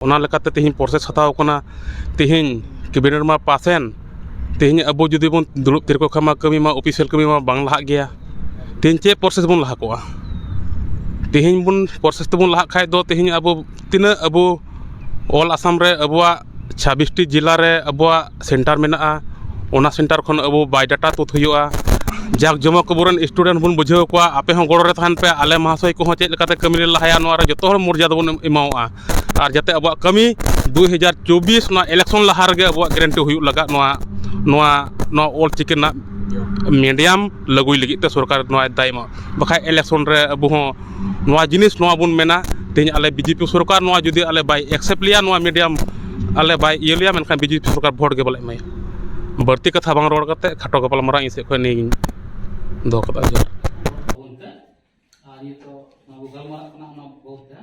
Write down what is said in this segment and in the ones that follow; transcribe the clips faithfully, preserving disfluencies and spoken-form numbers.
ᱚᱱᱟ ᱞᱮᱠᱟᱛᱮ ᱛᱮᱦᱮᱧ ᱯᱨᱚᱥᱮᱥ ᱦᱟᱛᱟᱣ ᱠᱟᱱᱟ᱾ ᱛᱮᱦᱮᱧ ᱠᱮᱵᱤᱱᱮᱴ ᱢᱟ ᱯᱟᱥ ᱮᱱ, ᱛᱮᱦᱮᱧ ᱟᱵᱚ ᱡᱩᱫᱤ ᱵᱚᱱ ᱫᱩᱲᱩᱵ ᱛᱷᱤᱨ ᱠᱚᱜ ᱠᱷᱟᱱ ᱢᱟ ᱠᱟᱹᱢᱤ ᱢᱟ, ᱚᱯᱷᱤᱥᱤᱭᱟᱞ ᱠᱟᱹᱢᱤ ᱢᱟ ᱵᱟᱝ ᱞᱟᱦᱟᱜ ᱜᱮᱭᱟ᱾ ᱛᱮᱦᱮᱧ ᱪᱮᱫ ᱯᱨᱚᱥᱮᱥ ᱵᱚᱱ ᱞᱟᱦᱟ ᱠᱚᱜᱼᱟ? ᱛᱮᱦᱮᱧ ᱵᱚᱱ ᱯᱨᱚᱥᱮᱥ ᱛᱮᱵᱚᱱ ᱞᱟᱦᱟᱜ ᱠᱷᱟᱡ ᱫᱚ ᱛᱮᱦᱮᱧ ᱟᱵᱚ ᱛᱤᱱᱟᱹᱜ ᱟᱵᱚ ᱚᱞ ᱟᱥᱟᱢ ᱨᱮ ᱟᱵᱚᱣᱟᱜ ᱪᱷᱟᱵᱵᱤᱥ ᱴᱤ ᱡᱮᱞᱟ ᱨᱮ ᱟᱵᱚᱣᱟᱜ ᱥᱮᱱᱴᱟᱨ ᱢᱮᱱᱟᱜᱼᱟ, ᱚᱱᱟ ᱥᱮᱱᱴᱟᱨ ᱠᱷᱚᱱ ᱟᱵᱚ ᱵᱟᱭᱳᱰᱟᱴᱟ ᱛᱩᱫ ᱦᱩᱭᱩᱜᱼᱟ᱾ ᱡᱟᱠ ᱡᱚᱢᱚᱠ ᱟᱵᱚᱨᱮᱱ ᱥᱴᱩᱰᱮᱱᱴ ᱵᱚᱱ ᱵᱩᱡᱷᱟᱹᱣ ᱠᱚᱣᱟ, ᱟᱯᱮ ᱦᱚᱸ ᱜᱚᱲᱚ ᱨᱮ ᱛᱟᱦᱮᱱ ᱯᱮ, ᱟᱞᱮ ᱢᱚᱦᱟᱥᱚᱭ ᱠᱚᱦᱚᱸ ᱪᱮᱫ ᱞᱮᱠᱟᱛᱮ ᱠᱟᱹᱢᱤ ᱞᱮ ᱞᱟᱦᱟᱭᱟ, ᱱᱚᱣᱟ ᱨᱮ ᱡᱚᱛᱚ ᱦᱚᱲ ᱢᱚᱨᱡᱟᱫᱟ ᱵᱚᱱ ᱮᱢᱟᱣᱟᱜᱼᱟ᱾ ᱟᱨ ᱡᱟᱛᱮ ᱟᱵᱚᱣᱟᱜ ᱠᱟᱹᱢᱤ ᱫᱩᱭ ᱦᱟᱡᱟᱨ ᱪᱚᱵᱵᱤᱥ ᱱᱚᱣᱟ ᱤᱞᱮᱠᱥᱚᱱ ᱞᱟᱦᱟ ᱨᱮᱜᱮ ᱟᱵᱚᱣᱟᱜ ᱜᱮᱨᱮᱱᱴᱤ ᱦᱩᱭᱩᱜ ᱞᱟᱜᱟᱜ, ᱱᱚᱣᱟ ᱱᱚᱣᱟ ᱱᱚᱣᱟ ᱚᱞ ᱪᱤᱠᱤ ᱨᱮᱱᱟᱜ ᱢᱤᱰᱤᱭᱟᱢ ᱞᱟᱹᱜᱩᱭ ᱞᱟᱹᱜᱤᱫ ᱛᱮ ᱥᱚᱨᱠᱟᱨ ᱱᱚᱣᱟᱭ ᱫᱟᱭ ᱢᱟ, ᱵᱟᱠᱷᱟᱡ ᱤᱞᱮᱠᱥᱚᱱ ᱨᱮ ᱟᱵᱚ ᱦᱚᱸ ᱱᱚᱣᱟ ᱡᱤᱱᱤᱥ ᱱᱚᱣᱟ ᱵᱚᱱ ᱢᱮᱱᱟ᱾ ᱛᱮᱦᱮᱧ ᱟᱞᱮ ᱵᱤᱡᱮᱯᱤ ᱥᱚᱨᱠᱟᱨ ᱱᱚᱣᱟ ᱡᱩᱫᱤ ᱟᱞᱮ ᱵᱟᱭ ᱮᱠᱥᱮᱯᱴ ᱞᱮᱭᱟ, ᱱᱚᱣᱟ ᱢᱤᱰᱤᱭᱟᱢ ᱟᱞᱮ ᱵᱟᱭ ᱤᱭᱟᱹ ᱞᱮᱭᱟ, ᱢᱮᱱᱠᱷᱟᱱ ᱵᱤᱡᱮᱯᱤ ᱥᱚᱨᱠᱟᱨ ᱵᱷᱳᱴ ᱜᱮ ᱵᱟᱞᱮ ᱮᱢᱟᱭᱟ᱾ ᱵᱟᱹᱲᱛᱤ ᱠᱟᱛᱷᱟ ᱵᱟᱝ ᱨᱚᱲ ᱠᱟᱛᱮ ᱠᱷᱟᱴᱚ ᱜᱟᱯᱟᱞ ᱢᱟᱨᱟᱣ ᱤᱧ ᱥᱮᱫ ᱠᱷᱚᱱ ᱱᱤᱭᱟᱹᱜᱤᱧ ᱫᱚᱦᱚ ᱠᱟᱫᱟ᱾ ᱡᱚᱦᱟᱨ᱾ ᱟᱨ ᱱᱤᱛᱚᱜ ᱱᱚᱣᱟ ᱵᱚ ᱜᱟᱞᱢᱟᱨᱟᱜ ᱠᱟᱱᱟ ᱚᱱᱟ ᱵᱟᱵᱚᱫ ᱛᱮ,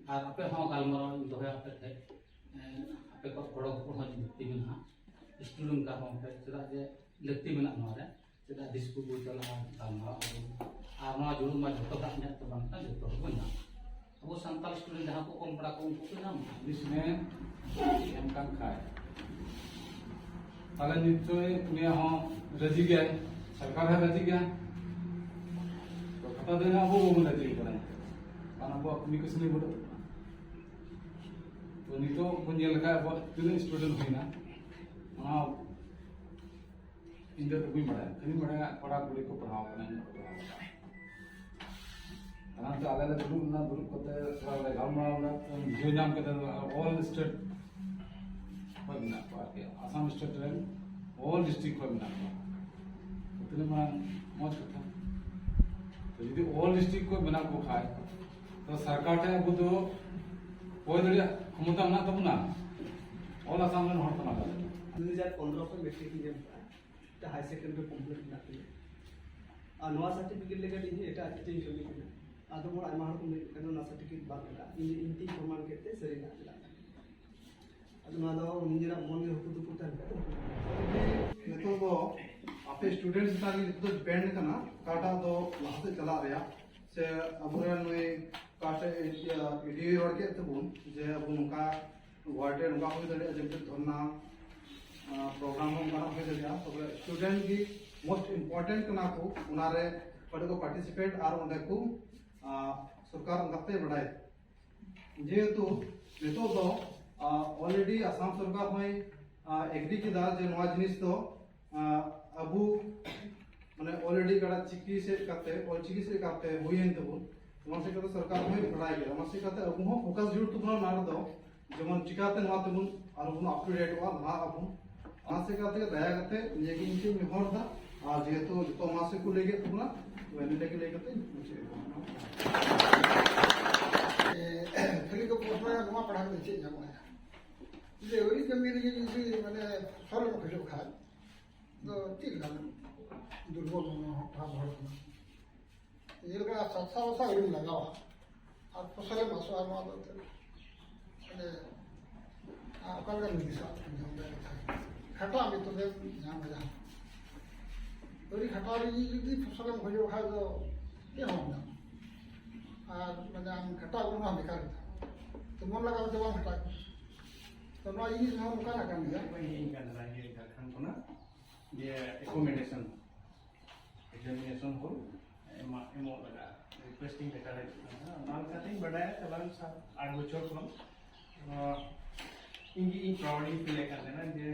ᱟᱨ ᱟᱯᱮ ᱦᱚᱸ ᱜᱟᱞᱢᱟᱨᱟᱣ ᱤᱧ ᱫᱚᱦᱚᱭᱟ ᱟᱯᱮ ᱴᱷᱮᱱ᱾ ᱮᱸ, ᱟᱯᱮ ᱠᱚᱣᱟᱜ ᱜᱚᱲᱚ ᱜᱚᱯᱚᱲ ᱦᱚᱸ ᱞᱟᱹᱠᱛᱤ ᱢᱮᱱᱟᱜᱼᱟ᱾ ᱥᱴᱩᱰᱮᱱᱴ ᱠᱟᱨᱚᱱ ᱛᱮ ᱪᱮᱫᱟᱜ ᱡᱮ ᱞᱟᱹᱠᱛᱤ ᱢᱮᱱᱟᱜᱼᱟ ᱱᱚᱣᱟ ᱨᱮ, ᱪᱮᱫᱟᱜ ᱰᱤᱥᱠᱩ ᱵᱚ ᱪᱟᱞᱟᱜᱼᱟ, ᱜᱟᱞᱢᱟᱨᱟᱣ ᱟᱵᱚ, ᱟᱨ ᱱᱚᱣᱟ ᱡᱩᱲᱩ ᱢᱟ ᱡᱷᱚᱛᱚ ᱦᱚᱲᱟᱜ ᱧᱟᱢ ᱛᱟᱵᱚᱱ ᱠᱟᱱᱟ, ᱡᱷᱚᱛᱚ ᱦᱚᱲ ᱵᱚᱱ ᱧᱟᱢᱟ᱾ ᱟᱵᱚ ᱥᱟᱱᱛᱟᱲ ᱥᱴᱩᱰᱮᱱᱴ ᱡᱟᱦᱟᱸ ᱠᱚ ᱠᱚᱢ ᱯᱟᱲᱟ ᱠᱚ ᱩᱱᱠᱩ ᱠᱚ ᱧᱟᱢᱟ᱾ ᱯᱩᱞᱤᱥ ᱢᱮ ᱮᱢ ᱠᱟᱱ ᱠᱷᱟᱡ, ᱛᱟᱦᱞᱮ ᱱᱤᱥᱪᱚᱭ ᱩᱱᱤᱭᱟᱜ ᱦᱚᱸ ᱨᱟᱹᱡᱤ ᱜᱮᱭᱟᱭ, ᱥᱚᱨᱠᱟᱨ ᱦᱚᱸ ᱨᱟᱹᱡᱤ ᱜᱮᱭᱟ᱾ ᱛᱚ ᱠᱟᱛᱷᱟ ᱫᱚ ᱦᱩᱭᱱᱟ, ᱟᱵᱚ ᱵᱟᱵᱚᱱ ᱨᱟᱹᱡᱤ ᱠᱟᱱᱟ, ᱠᱟᱨᱚᱱ ᱟᱵᱚᱣᱟᱜ ᱠᱟᱹᱢᱤ ᱠᱟᱹᱥᱱᱤ ᱵᱟᱹᱱᱩᱜ ᱛᱟᱵᱚᱱᱟ᱾ ᱛᱚ ᱱᱤᱛᱚᱜ ᱵᱚᱱ ᱧᱮᱞ ᱞᱮᱠᱷᱟᱡ ᱟᱵᱚᱣᱟᱜ ᱛᱤᱱᱟᱹᱜ ᱥᱴᱩᱰᱮᱱᱴ ᱦᱩᱭᱱᱟ, ᱚᱱᱟ ᱤᱧ ᱫᱚ ᱴᱩᱠᱩᱧ ᱵᱟᱲᱟᱭᱟ, ᱠᱷᱟᱹᱞᱤᱧ ᱵᱟᱲᱟᱭᱟ ᱠᱚᱲᱟ ᱠᱩᱲᱤ ᱠᱚ ᱯᱟᱲᱦᱟᱣ ᱠᱟᱱᱟ, ᱤᱧ ᱫᱚ ᱯᱟᱲᱦᱟᱣ ᱠᱟᱱᱟ᱾ ᱚᱱᱟᱛᱮ ᱟᱞᱮ ᱞᱮ ᱫᱩᱲᱩᱵ ᱞᱮᱱᱟ, ᱫᱩᱲᱩᱵ ᱠᱟᱛᱮ ᱛᱷᱚᱲᱟ ᱞᱮ ᱜᱟᱞᱢᱟᱨᱟᱣ ᱮᱱᱟ, ᱛᱚ ᱵᱩᱡᱷᱟᱹᱣ ᱧᱟᱢ ᱠᱮᱫᱟ ᱚᱞ ᱥᱴᱮᱴ ᱠᱷᱚᱱ ᱢᱮᱱᱟᱜ ᱠᱚᱣᱟ ᱟᱨᱠᱤ, ᱟᱥᱟᱢ ᱥᱴᱮᱴ ᱨᱮᱱ ᱚᱞ ᱰᱤᱥᱴᱨᱤᱠᱴ ᱠᱷᱚᱱ ᱢᱮᱱᱟᱜ ᱠᱚᱣᱟ᱾ ᱛᱚ ᱛᱤᱱᱟᱹᱜ ᱢᱟᱨᱟᱝ ᱢᱚᱡᱽ ᱠᱟᱛᱷᱟ᱾ ᱛᱚ ᱡᱩᱫᱤ ᱚᱞ ᱰᱤᱥᱴᱨᱤᱠᱴ ᱠᱷᱚᱱ ᱢᱮᱱᱟᱜ ᱠᱚ ᱠᱷᱟᱡ, ᱛᱚ ᱥᱚᱨᱠᱟᱨ ᱴᱷᱮᱱ ᱟᱵᱚ ᱫᱚ ᱠᱚᱭ ᱫᱟᱲᱮᱭᱟᱜ ᱠᱷᱚᱢᱚᱛᱟ ᱢᱮᱱᱟᱜ ᱛᱟᱵᱚᱱᱟ᱾ ᱚᱞ ᱟᱥᱟᱢ ᱨᱮᱱ ᱦᱚᱲ ᱠᱟᱱᱟ ᱵᱚᱱ᱾ ᱫᱩ ᱦᱟᱡᱟᱨ ᱯᱚᱱᱨᱚ ᱠᱷᱚᱱ ᱢᱮᱴᱨᱤᱠ ᱤᱧ ᱮᱢ ᱠᱟᱜᱼᱟ᱾ ᱢᱤᱫᱴᱟᱝ ᱦᱟᱭᱟᱨ ᱥᱮᱠᱮᱱᱰᱟᱨᱤ ᱠᱚᱢᱯᱞᱤᱴ ᱢᱮᱱᱟᱜ ᱛᱤᱧᱟᱹ᱾ ᱟᱨ ᱱᱚᱣᱟ ᱥᱟᱨᱴᱤᱯᱷᱤᱠᱮᱴ ᱞᱟᱹᱜᱤᱫ ᱤᱧ ᱮᱴᱟᱜ ᱥᱴᱮᱴ ᱤᱧ ᱠᱟᱹᱢᱤ ᱠᱟᱱᱟ᱾ ᱟᱫᱚ ᱦᱚᱲ, ᱟᱭᱢᱟ ᱦᱚᱲ ᱠᱚ ᱢᱮᱱᱮᱫ ᱠᱟᱱᱟ, ᱱᱚᱣᱟ ᱥᱟᱨᱴᱤᱯᱷᱤᱠᱮᱴ ᱵᱟᱝ ᱞᱟᱜᱟᱜᱼᱟ᱾ ᱤᱧ, ᱤᱧ ᱛᱤᱧ ᱯᱨᱚᱢᱟᱱ ᱠᱮᱫ ᱛᱮ ᱥᱟᱹᱨᱤᱱᱟᱜ ᱪᱟᱞᱟᱜ ᱠᱟᱱᱟ᱾ ᱟᱫᱚ ᱱᱚᱣᱟ ᱫᱚ ᱱᱤᱡᱮᱨᱟᱜ ᱢᱚᱱ ᱜᱮ ᱦᱩᱠᱩ ᱫᱩᱠᱩ ᱛᱟᱦᱮᱱ ᱠᱷᱟᱡ ᱫᱚ᱾ ᱱᱤᱛᱚᱜ ᱫᱚ ᱟᱯᱮ ᱥᱴᱩᱰᱮᱱᱴ ᱪᱮᱛᱟᱱ ᱨᱮ ᱱᱤᱛᱚᱜ ᱫᱚ ᱰᱤᱯᱮᱱᱰ ᱠᱟᱱᱟ, ᱚᱠᱟᱴᱟᱜ ᱫᱚ ᱞᱟᱦᱟ ᱥᱮᱫ ᱪᱟᱞᱟᱜ ᱨᱮᱭᱟᱜ, ᱥᱮ ᱟᱵᱚᱨᱮᱱ ᱱᱩᱭ ᱯᱟᱥᱮ ᱤᱰᱤᱭᱩᱭ ᱨᱚᱲ ᱠᱮᱫ ᱛᱟᱵᱚᱱ ᱡᱮ ᱟᱵᱚ ᱱᱚᱝᱠᱟ ᱜᱩᱣᱟᱦᱟᱴᱤ ᱨᱮ ᱱᱚᱝᱠᱟ ᱦᱩᱭ ᱫᱟᱲᱮᱭᱟᱜᱼᱟ, ᱡᱮᱢᱛᱮ ᱫᱷᱚᱨᱱᱟ ᱯᱨᱳᱜᱨᱟᱢ ᱦᱚᱸ ᱚᱱᱠᱟᱱᱟᱜ ᱦᱩᱭ ᱫᱟᱲᱮᱭᱟᱜᱼᱟ, ᱛᱚᱵᱮ ᱥᱴᱩᱰᱮᱱᱴ ᱜᱮ ᱢᱳᱥᱴ ᱤᱢᱯᱚᱨᱴᱮᱱᱴ ᱠᱟᱱᱟ ᱠᱚ, ᱚᱱᱟᱨᱮ ᱚᱸᱰᱮ ᱠᱚ ᱯᱟᱨᱴᱤᱥᱤᱯᱮᱴ ᱟᱨ ᱚᱸᱰᱮ ᱠᱚ ᱥᱚᱨᱠᱟᱨ ᱚᱱᱠᱟᱛᱮ ᱵᱟᱰᱟᱭ᱾ ᱡᱮᱦᱮᱛᱩ ᱱᱤᱛᱚᱜ ᱫᱚ ᱚᱞᱨᱮᱰᱤ ᱟᱥᱟᱢ ᱥᱚᱨᱠᱟᱨ ᱦᱚᱸᱭ ᱮᱜᱽᱨᱤ ᱠᱮᱫᱟ ᱡᱮ ᱱᱚᱣᱟ ᱡᱤᱱᱤᱥ ᱫᱚ ᱟᱵᱚ ᱢᱟᱱᱮ ᱚᱞᱨᱮᱰᱤ ᱠᱟᱱᱟ ᱪᱤᱠᱤ ᱥᱮᱫ ᱠᱟᱛᱮ, ᱚᱞ ᱪᱤᱠᱤ ᱥᱮᱫ ᱠᱟᱛᱮ ᱦᱩᱭᱮᱱ ᱛᱟᱵᱚᱱ, ᱚᱱᱟ ᱥᱮᱫ ᱠᱟᱛᱮ ᱥᱚᱨᱠᱟᱨ ᱦᱚᱸᱭ ᱵᱟᱰᱟᱭ ᱠᱮᱫᱟ᱾ ᱚᱱᱟ ᱥᱮᱫ ᱠᱟᱛᱮ ᱟᱵᱚ ᱦᱚᱸ ᱯᱷᱳᱠᱟᱥ ᱡᱟᱹᱨᱩᱲ ᱛᱟᱵᱚᱱᱟ ᱚᱱᱟ ᱨᱮᱫᱚ, ᱡᱮᱢᱚᱱ ᱪᱤᱠᱟᱛᱮ ᱱᱚᱣᱟ ᱛᱮᱵᱚᱱ ᱟᱨᱦᱚᱸ ᱵᱚᱱ ᱟᱯ ᱴᱩ ᱰᱮᱴᱚᱜᱼᱟ, ᱞᱟᱦᱟᱜ ᱟᱵᱚᱱ᱾ ᱚᱱᱟ ᱥᱮᱫ ᱠᱟᱛᱮ ᱫᱟᱭᱟ ᱠᱟᱛᱮ ᱱᱤᱭᱟᱹ ᱜᱮ ᱤᱧ ᱴᱷᱮᱱ ᱱᱮᱦᱚᱨ ᱫᱟ᱾ ᱟᱨ ᱡᱮᱦᱮᱛᱩ ᱡᱚᱛᱚ ᱢᱟᱥ ᱜᱮᱠᱚ ᱞᱟᱹᱭ ᱠᱮᱫ ᱛᱟᱵᱚᱱᱟ, ᱛᱚᱵᱮ ᱱᱚᱰᱮ ᱜᱮ ᱞᱟᱹᱭ ᱠᱟᱛᱮ ᱤᱧ ᱢᱩᱪᱟᱹᱫ ᱮᱫᱟ᱾ ᱠᱷᱟᱹᱞᱤ ᱠᱚ ᱯᱨᱚᱥᱱᱚᱭᱟ, ᱱᱚᱣᱟ ᱯᱟᱲᱦᱟᱣ ᱠᱟᱛᱮ ᱪᱮᱫ ᱧᱟᱢᱚᱜᱼᱟ? ᱡᱩᱫᱤ ᱟᱹᱣᱨᱤ ᱠᱟᱹᱢᱤ ᱨᱮᱜᱮ ᱡᱩᱫᱤ ᱢᱟᱱᱮ ᱯᱷᱚᱥᱚᱞ ᱮᱢ ᱠᱷᱚᱡᱚᱜ ᱠᱷᱟᱱ ᱫᱚ ᱪᱮᱫ ᱞᱮᱠᱟ ᱫᱩᱨᱵᱚᱞ ᱢᱚᱱᱳᱵᱷᱟᱵ ᱦᱚᱲ ᱠᱟᱱᱟ? ᱪᱮᱫ ᱞᱮᱠᱟ ᱥᱟᱛᱥᱟ ᱵᱟᱥᱟ ᱟᱹᱣᱨᱤᱢ ᱞᱟᱜᱟᱣᱟ ᱟᱨ ᱯᱷᱚᱥᱚᱞᱮᱢ ᱟᱥᱚᱜᱼᱟ, ᱱᱚᱣᱟ ᱫᱚ ᱮᱱᱛᱮᱫ ᱢᱟᱱᱮ ᱟᱨ ᱚᱠᱟ ᱞᱮᱠᱟ ᱱᱤᱡᱮ ᱥᱟᱵ ᱧᱟᱢ ᱫᱟᱲᱮᱭᱟᱜ ᱠᱷᱟᱱ ᱠᱷᱟᱴᱟᱜ ᱢᱮ, ᱛᱚᱵᱮ ᱧᱟᱢᱟ ᱡᱟᱦᱟᱸ᱾ ᱟᱹᱣᱨᱤ ᱠᱷᱟᱴᱟᱣ ᱨᱮ ᱡᱩᱫᱤ ᱯᱷᱚᱥᱚᱞᱮᱢ ᱠᱷᱚᱡᱚᱜ ᱠᱷᱟᱡ ᱫᱚ ᱪᱮᱫ ᱦᱚᱸ ᱵᱟᱢ ᱧᱟᱢᱟ᱾ ᱟᱨ ᱢᱟᱱᱮ ᱟᱢ ᱠᱷᱟᱴᱟᱣ ᱠᱚ ᱱᱚᱣᱟ ᱵᱮᱠᱟᱨ ᱜᱮ᱾ ᱛᱚ ᱢᱚᱱ ᱞᱟᱜᱟᱣ ᱠᱟᱛᱮ ᱵᱟᱢ ᱠᱷᱟᱴᱟᱜ ᱠᱟᱱᱟ᱾ ᱛᱚ ᱱᱚᱣᱟ ᱡᱤᱱᱤᱥ ᱦᱚᱸ ᱱᱚᱝᱠᱟᱱᱟᱜ ᱠᱟᱱ ᱜᱮᱭᱟ᱾ ᱚᱠᱚᱭ ᱦᱮᱡ ᱟᱠᱟᱱ ᱛᱟᱦᱮᱱᱟ ᱤᱭᱟᱹ ᱡᱷᱟᱲᱠᱷᱚᱸᱰ ᱠᱷᱚᱱᱟᱜ, ᱡᱮ ᱮᱠᱳᱢᱳᱰᱮᱥᱚᱱ ᱮᱠᱡᱟᱢᱤᱱᱮᱥᱚᱱ ᱦᱚᱞ ᱮᱢᱟ-, ᱮᱢᱚᱜ ᱞᱟᱜᱟᱜᱼᱟ, ᱨᱤᱠᱩᱭᱮᱥᱴᱤᱝ ᱞᱮᱴᱟᱨ ᱦᱤᱡᱩᱜ ᱠᱟᱱᱟ᱾ ᱚᱱᱟ ᱞᱮᱠᱟᱛᱤᱧ ᱵᱟᱰᱟᱭᱟ ᱪᱟᱞᱟᱣᱮᱱ ᱥᱟᱛ ᱟᱴ ᱵᱚᱪᱷᱚᱨ ᱠᱷᱚᱱ, ᱟᱸ, ᱤᱧ ᱜᱮ ᱤᱧ ᱯᱨᱟᱣᱩᱰ ᱤᱧ ᱯᱷᱤᱞᱮᱫ ᱠᱟᱱ ᱛᱟᱦᱮᱱᱟ ᱡᱮ,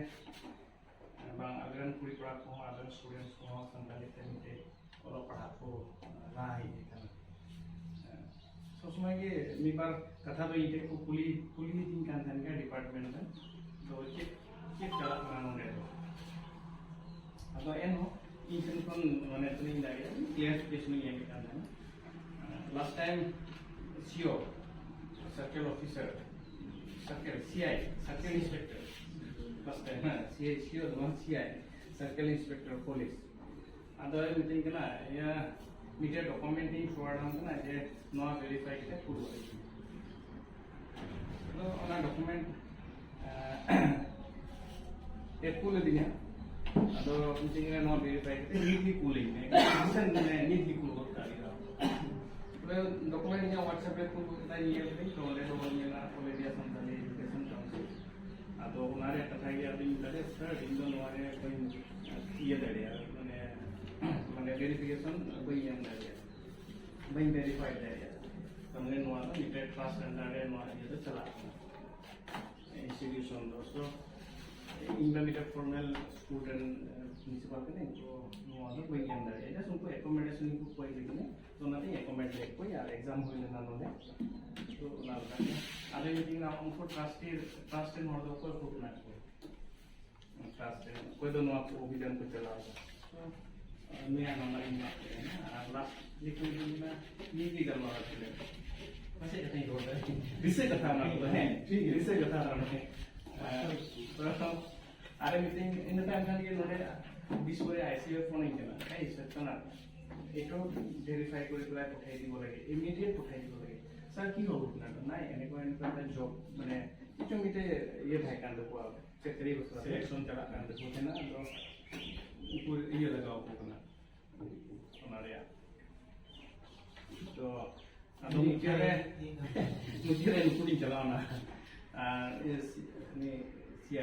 ᱟᱸ, ᱵᱟᱝ, ᱟᱞᱮᱨᱮᱱ ᱠᱩᱲᱤ ᱠᱚᱲᱟ ᱠᱚᱦᱚᱸ, ᱟᱞᱮᱨᱮᱱ ᱥᱴᱩᱰᱮᱱᱴᱥ ᱠᱚᱦᱚᱸ ᱥᱟᱱᱛᱟᱲᱤ ᱛᱮ ᱢᱤᱫᱴᱮᱡ ᱚᱞᱚᱜ ᱯᱟᱲᱦᱟᱜ ᱠᱚ ᱞᱟᱦᱟ ᱦᱮᱡ ᱟᱠᱟᱱᱟ᱾ ᱥᱚᱵ ᱥᱚᱢᱚᱭ ᱜᱮ ᱢᱤᱫ ᱵᱟᱨ ᱠᱟᱛᱷᱟ ᱫᱚ ᱤᱧ ᱴᱷᱮᱱ ᱠᱚ ᱠᱩᱞᱤ, ᱠᱩᱞᱤ ᱤᱫᱤᱧ ᱠᱟᱱ ᱛᱟᱦᱮᱱ ᱜᱮᱭᱟ ᱰᱤᱯᱟᱨᱴᱢᱮᱱᱴ ᱨᱮ, "ᱫᱚ ᱪᱮᱫ, ᱪᱮᱫ ᱪᱟᱞᱟᱜ ᱠᱟᱱᱟ ᱱᱚᱰᱮ ᱫᱚ?" ᱟᱫᱚ ᱮᱱᱦᱚᱸ ᱤᱧ ᱴᱷᱮᱱ ᱠᱷᱚᱱ ᱢᱟᱱᱮ ᱛᱤᱱᱟᱹᱧ ᱫᱟᱲᱮᱭᱟᱜᱼᱟ, ᱠᱞᱮᱨᱤᱯᱷᱤᱠᱮᱥᱚᱱ ᱤᱧ ᱮᱢᱮᱫ ᱠᱟᱱ ᱛᱟᱦᱮᱱᱟ᱾ Last time C O, circle officer, circle, C I, circle inspector, first time, ᱦᱮᱸ, C I, C O ᱫᱚ ᱵᱟᱝ, C I, circle inspector police᱾ ᱟᱫᱚᱭ ᱢᱤᱛᱟᱹᱧ ᱠᱟᱱᱟ, "ᱤᱭᱟᱹ, ᱢᱤᱫᱴᱮᱡ ᱰᱚᱠᱩᱢᱮᱱᱴ ᱤᱧ ᱯᱷᱚᱨᱣᱟᱨᱰ ᱟᱢ ᱠᱟᱱᱟ, ᱡᱮ ᱱᱚᱣᱟ ᱵᱷᱮᱨᱤᱯᱷᱟᱭ ᱠᱟᱛᱮ ᱠᱩᱞ ᱜᱚᱫ ᱟᱹᱧ ᱢᱮ᱾" ᱟᱫᱚ ᱚᱱᱟ ᱰᱚᱠᱩᱢᱮᱱᱴ, ᱮ, ᱠᱩᱞ ᱟᱹᱫᱤᱧᱟ᱾ ᱟᱫᱚ ᱢᱤᱛᱟᱹᱧ ᱠᱟᱱᱟ, "ᱱᱚᱣᱟ ᱵᱷᱮᱨᱤᱯᱷᱟᱭ ᱠᱟᱛᱮ ᱱᱤᱛ ᱜᱮ ᱠᱩᱞ ᱟᱹᱧ ᱢᱮ᱾" ᱢᱟᱱᱮ, ᱱᱤᱛ ᱜᱮ ᱠᱩᱞ ᱜᱚᱫ ᱠᱟᱜ ᱦᱩᱭᱩᱜᱼᱟ᱾ ᱰᱚᱠᱩᱢᱮᱱᱴ ᱤᱧᱟᱹᱜ WhatsApp ᱨᱮ ᱠᱩᱞ ᱜᱚᱫ ᱠᱮᱫᱟᱭ, ᱧᱮᱞ ᱠᱮᱫᱟᱹᱧ, ᱛᱚ ᱚᱸᱰᱮ ᱫᱚ ᱧᱮᱞᱟ All India Santali Education Council᱾ ᱟᱫᱚ ᱚᱱᱟ ᱨᱮᱭᱟᱜ ᱠᱟᱛᱷᱟ ᱜᱮ ᱟᱫᱚᱧ ᱢᱮᱛᱟᱫᱮᱭᱟ, "ᱥᱟᱨ, ᱤᱧ ᱫᱚ ᱱᱚᱣᱟ ᱨᱮ ᱵᱟᱹᱧ ᱤᱭᱟᱹ ᱫᱟᱲᱮᱭᱟᱜᱼᱟ, ᱢᱟᱱᱮ ᱢᱟᱱᱮ ᱵᱷᱮᱨᱤᱯᱷᱤᱠᱮᱥᱚᱱ ᱵᱟᱹᱧ ᱮᱢ ᱫᱟᱲᱮᱭᱟᱜᱼᱟ, ᱵᱟᱹᱧ ᱵᱷᱮᱨᱤᱯᱷᱟᱭ ᱫᱟᱲᱮᱭᱟᱜᱼᱟ, ᱛᱟᱨ ᱢᱟᱱᱮ ᱱᱚᱣᱟ ᱫᱚ ᱢᱤᱫᱴᱮᱱ ᱴᱨᱟᱥᱴ ᱟᱱᱰᱟᱨ ᱨᱮ ᱱᱚᱣᱟ ᱤᱭᱟᱹ ᱫᱚ ᱪᱟᱞᱟᱜ ᱠᱟᱱᱟ, ᱤᱱᱥᱴᱤᱴᱤᱭᱩᱥᱚᱱ ᱫᱚ᱾ ᱛᱚ ᱤᱧ ᱢᱟ ᱢᱤᱫᱴᱮᱱ ᱯᱷᱚᱨᱢᱮᱞ ᱥᱠᱩᱞ ᱨᱮᱱ ᱯᱨᱤᱱᱥᱤᱯᱟᱞ ᱠᱟᱹᱱᱟᱹᱧ, ᱛᱚ ᱱᱚᱣᱟ ᱫᱚ ᱵᱟᱹᱧ ᱮᱢ ᱫᱟᱲᱮᱭᱟᱜᱼᱟ, ᱡᱟᱥᱴ ᱩᱱᱠᱩ ᱮᱠᱳᱢᱳᱰᱮᱥᱚᱱ ᱠᱚ ᱠᱚᱭ ᱞᱟᱹᱜᱤᱫ ᱛᱚ ᱚᱱᱟᱛᱮ ᱮᱠᱳᱢᱮᱰ ᱞᱮᱫ ᱠᱚᱣᱟᱧ ᱟᱨ ᱮᱠᱡᱟᱢ ᱦᱩᱭ ᱞᱮᱱᱟ ᱱᱚᱰᱮ᱾ ᱛᱚ ᱚᱱᱟ ᱞᱮᱠᱟᱛᱮ ᱟᱫᱚ ᱡᱩᱫᱤ ᱚᱱᱟ ᱩᱱᱠᱩ ᱴᱨᱟᱥᱴ ᱨᱮᱱ, ᱴᱨᱟᱥᱴ ᱨᱮᱱ ᱦᱚᱲ ᱫᱚ ᱚᱠᱚᱭ ᱠᱚ ᱠᱟᱱᱟ ᱠᱚ? ᱴᱨᱟᱥᱴ ᱨᱮᱱ ᱚᱠᱚᱭ ᱫᱚ ᱱᱚᱣᱟ ᱠᱚ ᱚᱵᱷᱤᱡᱟᱱ ᱠᱚ ᱪᱟᱞᱟᱣ ᱮᱫᱟ? ᱛᱚ ᱱᱩᱭᱟᱜ ᱱᱟᱢᱵᱟᱨ ᱤᱧ ᱮᱢᱟᱜ ᱯᱮᱭᱟ ᱦᱟᱸᱜ᱾ ᱟᱨ ᱞᱟᱥᱴ ᱡᱮ ᱠᱚ ᱢᱮᱱᱟ, ᱱᱤᱭᱟᱹ ᱜᱮ ᱜᱟᱞᱢᱟᱨᱟᱣ ᱠᱮᱫᱟ᱾ ᱯᱟᱥᱮᱡ ᱠᱟᱛᱷᱟᱧ ᱨᱚᱲ ᱫᱟ᱾ ᱫᱤᱥᱟᱹ ᱠᱟᱛᱷᱟ ᱚᱱᱟ ᱠᱚᱫᱚ, ᱦᱮᱸ, ᱴᱷᱤᱠ ᱜᱮᱭᱟ᱾ ᱫᱤᱥᱟᱹ ᱠᱟᱛᱷᱟ ᱚᱱᱟ ᱠᱚ, ᱦᱮᱸ᱾ ᱟᱨ ᱛᱚ ᱟᱨ ᱢᱤᱫᱴᱮᱱ ᱤᱱᱟᱹ ᱛᱟᱭᱚᱢ ᱠᱷᱟᱱ ᱜᱮ ᱱᱚᱰᱮ ᱵᱤᱥ ᱯᱚᱨᱮ ICU ᱯᱷᱳᱱ ᱤᱧ ᱠᱟᱱᱟ, ᱦᱮᱸ, ᱥᱮᱛᱚᱱᱟ ᱮᱴᱩ ᱵᱷᱮᱨᱤᱯᱷᱟᱭ ᱠᱚᱨᱮ ᱯᱨᱟᱭ ᱯᱚᱴᱷᱟᱭ ᱫᱤᱵᱚ ᱞᱟᱹᱜᱤᱫ, ᱤᱢᱤᱰᱤᱭᱮᱴ ᱯᱚᱴᱷᱟᱭ ᱫᱤᱵᱚ ᱞᱟᱹᱜᱤᱫ᱾ ᱥᱟᱨ, ᱠᱤ ᱦᱚᱵᱚᱨ ᱠᱟᱱᱟ? ᱱᱟᱭ ᱮᱱᱮ ᱠᱚ ᱮᱱᱮ ᱠᱚ ᱡᱚᱵ, ᱢᱟᱱᱮ ᱠᱤᱪᱷᱩ ᱢᱤᱫᱴᱮᱡ ᱤᱭᱟᱹ ᱛᱟᱦᱮᱸ ᱠᱟᱱ ᱛᱟᱠᱚᱣᱟ, ᱪᱟᱹᱠᱨᱤ ᱵᱟᱠᱷᱨᱟ ᱥᱤᱞᱮᱠᱥᱚᱱ ᱪᱟᱞᱟᱜ ᱠᱟᱱ ᱛᱟᱠᱚ ᱛᱟᱦᱮᱱᱟ, ᱟᱫᱚ ᱩᱱᱠᱩ ᱤᱭᱟᱹ ᱞᱟᱜᱟᱣ ᱟᱠᱚ ᱠᱟᱱᱟ ᱚᱱᱟ ᱨᱮᱭᱟᱜ᱾ ᱛᱚ ᱟᱫᱚ ᱢᱩᱪᱟᱹᱫ ᱨᱮ, ᱢᱩᱪᱟᱹᱫ ᱨᱮ ᱱᱩᱠᱩ ᱞᱤᱧ ᱪᱟᱞᱟᱣ ᱮᱱᱟ᱾ ᱟᱨ ᱤᱭᱟᱹ, ᱥᱤ-, ᱩᱱᱤ CI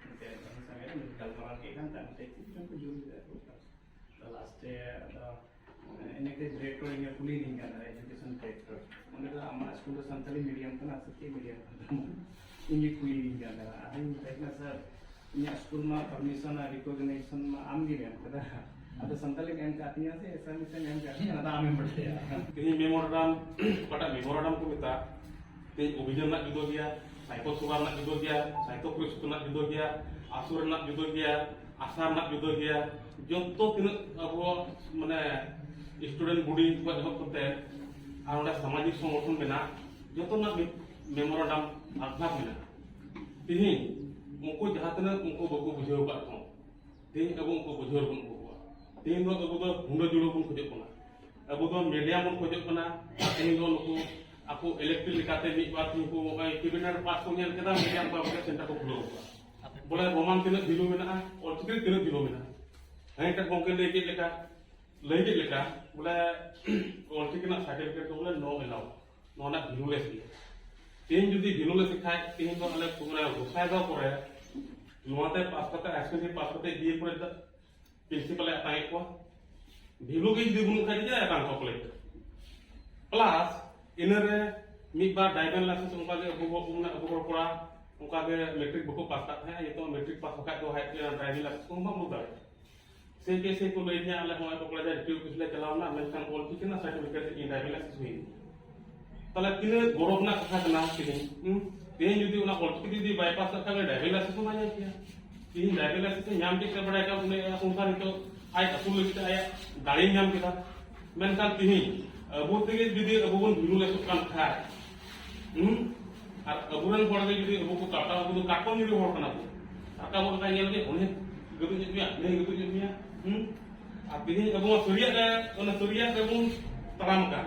ᱢᱤᱫᱴᱮᱱ ᱩᱱᱤ ᱥᱚᱸᱜᱮ ᱨᱮ ᱜᱟᱞᱢᱟᱨᱟᱣ ᱠᱮᱫ ᱠᱟᱱ ᱛᱟᱦᱮᱸᱫ, ᱢᱤᱫᱴᱮᱱ ᱪᱮᱫ ᱪᱚᱝ ᱠᱚ ᱡᱩᱞ ᱞᱮᱫᱟ ᱠᱚ᱾ ᱛᱚ ᱞᱟᱥᱴ ᱨᱮ ᱟᱫᱚ ᱤᱱᱟᱹ ᱠᱟᱛᱮ ᱰᱤᱨᱮᱠᱴᱚᱨ ᱤᱧᱮ ᱠᱩᱞᱤ ᱞᱤᱧ ᱠᱟᱱ ᱛᱟᱦᱮᱸᱫ, ᱮᱡᱩᱠᱮᱥᱚᱱ ᱰᱤᱨᱮᱠᱴᱚᱨ᱾ ᱚᱸᱰᱮ ᱫᱚ, "ᱟᱢᱟᱜ ᱥᱠᱩᱞ ᱫᱚ ᱥᱟᱱᱛᱟᱞᱤ ᱢᱤᱰᱤᱭᱟᱢ ᱠᱟᱱᱟ ᱥᱮ ᱪᱮᱫ ᱢᱤᱰᱤᱭᱟᱢ ᱠᱟᱱ ᱛᱟᱢᱟ?" ᱤᱧ ᱜᱮ ᱠᱩᱞᱤ ᱞᱤᱧ ᱠᱟᱱ ᱛᱟᱦᱮᱸᱫ᱾ ᱟᱫᱚᱧ ᱢᱮᱛᱟᱭ ᱠᱟᱱᱟ, "ᱥᱟᱨ, ᱤᱧᱟᱹᱜ ᱥᱠᱩᱞ ᱢᱟ ᱯᱟᱨᱢᱤᱥᱚᱱ ᱟᱨ ᱨᱤᱠᱚᱜᱱᱤᱥᱚᱱ ᱢᱟ ᱟᱢ ᱜᱮᱢ ᱮᱢ ᱠᱟᱫᱟ᱾ ᱟᱫᱚ ᱥᱟᱱᱛᱟᱞᱤᱢ ᱮᱢ ᱠᱟᱫ ᱛᱤᱧᱟ ᱥᱮ ᱮᱥᱟᱢᱤᱥᱮᱢ ᱮᱢ ᱠᱟᱫ ᱛᱤᱧᱟ, ᱚᱱᱟ ᱫᱚ ᱟᱢᱮᱢ ᱵᱟᱰᱟᱭᱟ᱾" ᱛᱮᱦᱮᱧ ᱢᱮᱢᱳᱨᱟᱱᱰᱟᱢ, ᱚᱠᱟᱴᱟᱜ ᱢᱮᱢᱳᱨᱟᱱᱰᱟᱢ ᱠᱚ ᱢᱮᱛᱟᱜ, ᱛᱮᱦᱮᱧ ᱚᱵᱷᱤᱡᱟᱱ ᱨᱮᱱᱟᱜ ᱡᱩᱫᱟᱹ ᱜᱮᱭᱟ, ᱥᱟᱭᱠᱚᱞ ᱥᱚᱵᱷᱟ ᱨᱮᱱᱟᱜ ᱡᱩᱫᱟᱹ ᱜᱮᱭᱟ, ᱥᱟᱭᱠᱚᱞ ᱯᱚᱨᱤᱥᱚᱫ ᱨᱮᱱᱟᱜ ᱡᱩᱫᱟᱹ ᱜᱮᱭᱟ, ᱟᱥᱚᱨ ᱨᱮᱱᱟᱜ ᱡᱩᱫᱟᱹ ᱜᱮᱭᱟ, ᱟᱥᱟ ᱨᱮᱱᱟᱜ ᱡᱩᱫᱟᱹ ᱜᱮᱭᱟ, ᱡᱚᱛᱚ ᱛᱤᱱᱟᱹᱜ ᱟᱵᱚ ᱢᱟᱱᱮ ᱥᱴᱩᱰᱮᱱᱴ ᱵᱚᱰᱤ ᱠᱷᱚᱱ ᱮᱦᱚᱵ ᱠᱟᱛᱮ ᱟᱨ ᱚᱸᱰᱮ ᱥᱟᱢᱟᱡᱤᱠ ᱥᱚᱝᱜᱚᱴᱷᱚᱱ ᱢᱮᱱᱟᱜ, ᱡᱚᱛᱚ ᱨᱮᱱᱟᱜ ᱢᱤᱫ ᱢᱮᱢᱳᱨᱟᱱᱰᱟᱢ ᱟᱫᱷᱟᱨ ᱢᱮᱱᱟᱜᱼᱟ᱾ ᱛᱮᱦᱮᱧ ᱩᱱᱠᱩ ᱡᱟᱦᱟᱸ ᱛᱤᱱᱟᱹᱜ ᱩᱱᱠᱩ ᱵᱟᱠᱚ ᱵᱩᱡᱷᱟᱹᱣ ᱟᱠᱟᱫ ᱨᱮᱦᱚᱸ, ᱛᱮᱦᱮᱧ ᱟᱵᱚ ᱩᱱᱠᱩ ᱵᱩᱡᱷᱟᱹᱣ ᱵᱚᱱ ᱟᱹᱜᱩ ᱠᱚᱣᱟ᱾ ᱛᱮᱦᱮᱧ ᱫᱚ ᱟᱵᱚ ᱫᱚ ᱦᱩᱸᱰᱟᱹ ᱡᱩᱲᱟᱹ ᱵᱚᱱ ᱠᱷᱚᱡᱚᱜ ᱠᱟᱱᱟ, ᱟᱵᱚ ᱫᱚ ᱢᱤᱰᱤᱭᱟᱢ ᱵᱚᱱ ᱠᱷᱚᱡᱚᱜ ᱠᱟᱱᱟ᱾ ᱟᱨ ᱛᱮᱦᱮᱧ ᱫᱚ ᱱᱩᱠᱩ ᱟᱠᱚ ᱤᱞᱮᱠᱴᱨᱤᱠ ᱞᱮᱠᱟᱛᱮ ᱢᱤᱫ ᱵᱟᱨ ᱛᱮᱦᱮᱧ ᱠᱚ ᱱᱚᱜᱼᱚᱭ ᱠᱮᱵᱤᱱᱮᱴ ᱯᱟᱥ ᱠᱚ ᱧᱮᱞ ᱠᱮᱫᱟ, ᱢᱤᱰᱤᱭᱟᱢ ᱠᱚ ᱟᱵᱚ ᱥᱮᱱᱴᱟᱨ ᱠᱚ ᱠᱷᱩᱞᱟᱹᱣ ᱠᱚᱣᱟ᱾ ᱵᱚᱞᱮ ᱨᱳᱢᱟᱱ ᱛᱤᱱᱟᱹᱜ ᱵᱷᱮᱞᱩ ᱢᱮᱱᱟᱜᱼᱟ, ᱚᱞᱪᱤᱠᱤ ᱨᱮ ᱛᱤᱱᱟᱹᱜ ᱵᱷᱮᱞᱩ ᱢᱮᱱᱟᱜᱼᱟ᱾ ᱦᱮᱸ, ᱮᱱᱛᱮᱫ ᱜᱚᱢᱠᱮ ᱞᱟᱹᱭ ᱠᱮᱫ ᱞᱮᱠᱟ, ᱞᱟᱹᱭ ᱠᱮᱫ ᱞᱮᱠᱟ, ᱵᱚᱞᱮ ᱚᱞᱪᱤᱠᱤ ᱨᱮᱱᱟᱜ ᱥᱟᱨᱴᱤᱯᱷᱤᱠᱮᱴ ᱫᱚ ᱵᱚᱞᱮ ᱱᱚ ᱮᱞᱟᱣ, ᱱᱚᱣᱟ ᱨᱮᱱᱟᱜ ᱵᱷᱮᱞᱩᱞᱮᱥ ᱜᱮᱭᱟ᱾ ᱛᱮᱦᱮᱧ ᱡᱩᱫᱤ ᱵᱷᱮᱞᱩᱞᱮᱥ ᱠᱷᱟᱡ, ᱛᱮᱦᱮᱧ ᱫᱚ ᱟᱞᱮ ᱯᱩᱨᱟᱹ ᱜᱚᱸᱥᱟᱭ ᱫᱚ ᱯᱚᱨᱮ ᱱᱚᱣᱟᱛᱮ ᱯᱟᱥ ᱠᱟᱛᱮ, ᱦᱟᱭ ᱥᱮᱠᱮᱱᱰᱟᱨᱤ ᱯᱟᱥ ᱠᱟᱛᱮ ᱵᱤᱭᱮ ᱯᱚᱨᱮ ᱯᱨᱤᱱᱥᱤᱯᱟᱞ ᱮ ᱟᱛᱟᱝ ᱮᱫ ᱠᱚᱣᱟ᱾ ᱵᱷᱮᱞᱩ ᱜᱮ ᱡᱩᱫᱤ ᱵᱟᱹᱱᱩᱜ ᱠᱷᱟᱡ, ᱪᱮᱫᱟᱜ ᱮ ᱟᱛᱟᱝ ᱠᱚᱣᱟ ᱠᱚᱞᱮᱡᱽ ᱨᱮ? ᱯᱞᱟᱥ ᱤᱱᱟᱹᱨᱮ ᱢᱤᱫ ᱵᱟᱨ ᱰᱨᱟᱭᱵᱷᱤᱝ ᱞᱟᱭᱥᱮᱱᱥ ᱚᱱᱠᱟ ᱜᱮ ᱟᱵᱚ ᱵᱚ-, ᱢᱟᱱᱮ ᱟᱵᱚ ᱦᱚᱲ ᱠᱚᱲᱟ ᱚᱱᱠᱟ ᱜᱮ ᱢᱮᱴᱨᱤᱠ ᱵᱟᱠᱚ ᱯᱟᱥ ᱠᱟᱜ ᱛᱟᱦᱮᱸᱫ, ᱱᱤᱛᱚᱜ ᱢᱮᱴᱨᱤᱠ ᱯᱟᱥ ᱵᱟᱠᱷᱟᱡ ᱫᱚ ᱦᱟᱭ ᱰᱨᱟᱭᱵᱷᱤᱝ ᱞᱟᱭᱥᱮᱱᱥ ᱠᱚᱦᱚᱸ ᱵᱟᱢ ᱩᱰᱩᱠ ᱫᱟᱲᱮᱭᱟᱜᱼᱟ᱾ ᱥᱮ ᱠᱮ ᱥᱮ ᱠᱚ ᱞᱟᱹᱭ ᱧᱟ, ᱟᱞᱮ ᱦᱚᱸᱜᱼᱚᱭ ᱵᱟᱸᱠᱩᱲᱟ ᱡᱮᱞᱟ ᱰᱤ ᱴᱤ ᱳ ᱚᱯᱷᱤᱥ ᱞᱮ ᱪᱟᱞᱟᱣ ᱞᱮᱱᱟ, ᱢᱮᱱᱠᱷᱟᱱ ᱚᱞᱪᱤᱠᱤ ᱨᱮᱱᱟᱜ ᱥᱟᱨᱴᱤᱯᱷᱤᱠᱮᱴ ᱤᱧ ᱰᱨᱟᱭᱵᱷᱤᱝ ᱞᱟᱭᱥᱮᱱᱥ ᱦᱩᱭ ᱮᱱᱟ᱾ ᱛᱟᱦᱞᱮ ᱛᱤᱱᱟᱹᱜ ᱜᱚᱨᱚᱵᱽ ᱨᱮᱱᱟᱜ ᱠᱟᱛᱷᱟ ᱠᱟᱱᱟ ᱛᱮᱦᱮᱧ᱾ ᱦᱩᱸ? ᱛᱮᱦᱮᱧ ᱡᱩᱫᱤ ᱚᱱᱟ ᱚᱞᱪᱤᱠᱤ ᱡᱩᱫᱤ ᱵᱟᱭ ᱯᱟᱥ ᱠᱟᱜ ᱠᱷᱟᱱ, ᱰᱨᱟᱭᱵᱷᱤᱝ ᱞᱟᱭᱥᱮᱱᱥ ᱦᱚᱸ ᱵᱟᱭ ᱧᱟᱢ ᱠᱮᱭᱟ᱾ ᱛᱮᱦᱮᱧ ᱰᱨᱟᱭᱵᱷᱤᱝ ᱞᱟᱭᱥᱮᱱᱥ ᱮ ᱧᱟᱢ ᱠᱮᱫ ᱛᱮ, ᱵᱟᱲᱟᱭ ᱠᱟᱜ ᱩᱱᱤ ᱟᱭᱟᱜ ᱥᱚᱝᱥᱟᱨ ᱱᱤᱛᱚᱜ ᱟᱡ ᱟᱹᱥᱩᱞ ᱞᱟᱹᱜᱤᱫ ᱛᱮ ᱟᱭᱟᱜ ᱫᱟᱲᱮᱭ ᱧᱟᱢ ᱠᱮᱫᱟ᱾ ᱢᱮᱱᱠᱷᱟᱱ ᱛᱮᱦᱮᱧ ᱟᱵᱚ ᱛᱮᱜᱮ ᱡᱩᱫᱤ ᱟᱵᱚ ᱵᱚᱱ ᱵᱷᱮᱞᱩᱞᱮᱥᱚᱜ ᱠᱟᱱ ᱠᱷᱟᱡ, ᱦᱩᱸ? ᱟᱨ ᱟᱵᱚᱨᱮᱱ ᱦᱚᱲ ᱜᱮ ᱡᱩᱫᱤ ᱟᱵᱚ ᱠᱚ ᱠᱟᱴᱟᱣ, ᱟᱵᱚ ᱫᱚ ᱠᱟᱴᱠᱚᱢ ᱧᱩᱨᱩ ᱦᱚᱲ ᱠᱟᱱᱟ ᱵᱚᱱ᱾ ᱨᱟᱠᱟᱵᱚᱜ ᱞᱮᱠᱟ ᱧᱮᱞ ᱜᱮ, ᱩᱱᱤ ᱜᱟᱹᱫᱩᱡ ᱮᱫ ᱢᱮᱭᱟ, ᱩᱱᱤ ᱜᱟᱹᱫᱩᱡ ᱮᱫ ᱢᱮᱭᱟ, ᱦᱩᱸ? ᱟᱨ ᱛᱮᱦᱮᱧ ᱟᱵᱚ ᱢᱟ ᱥᱟᱹᱨᱤᱭᱟᱜ ᱨᱮ, ᱚᱱᱟ ᱥᱟᱹᱨᱤᱭᱟᱜ ᱨᱮᱵᱚᱱ ᱛᱟᱲᱟᱢ ᱠᱟᱱ᱾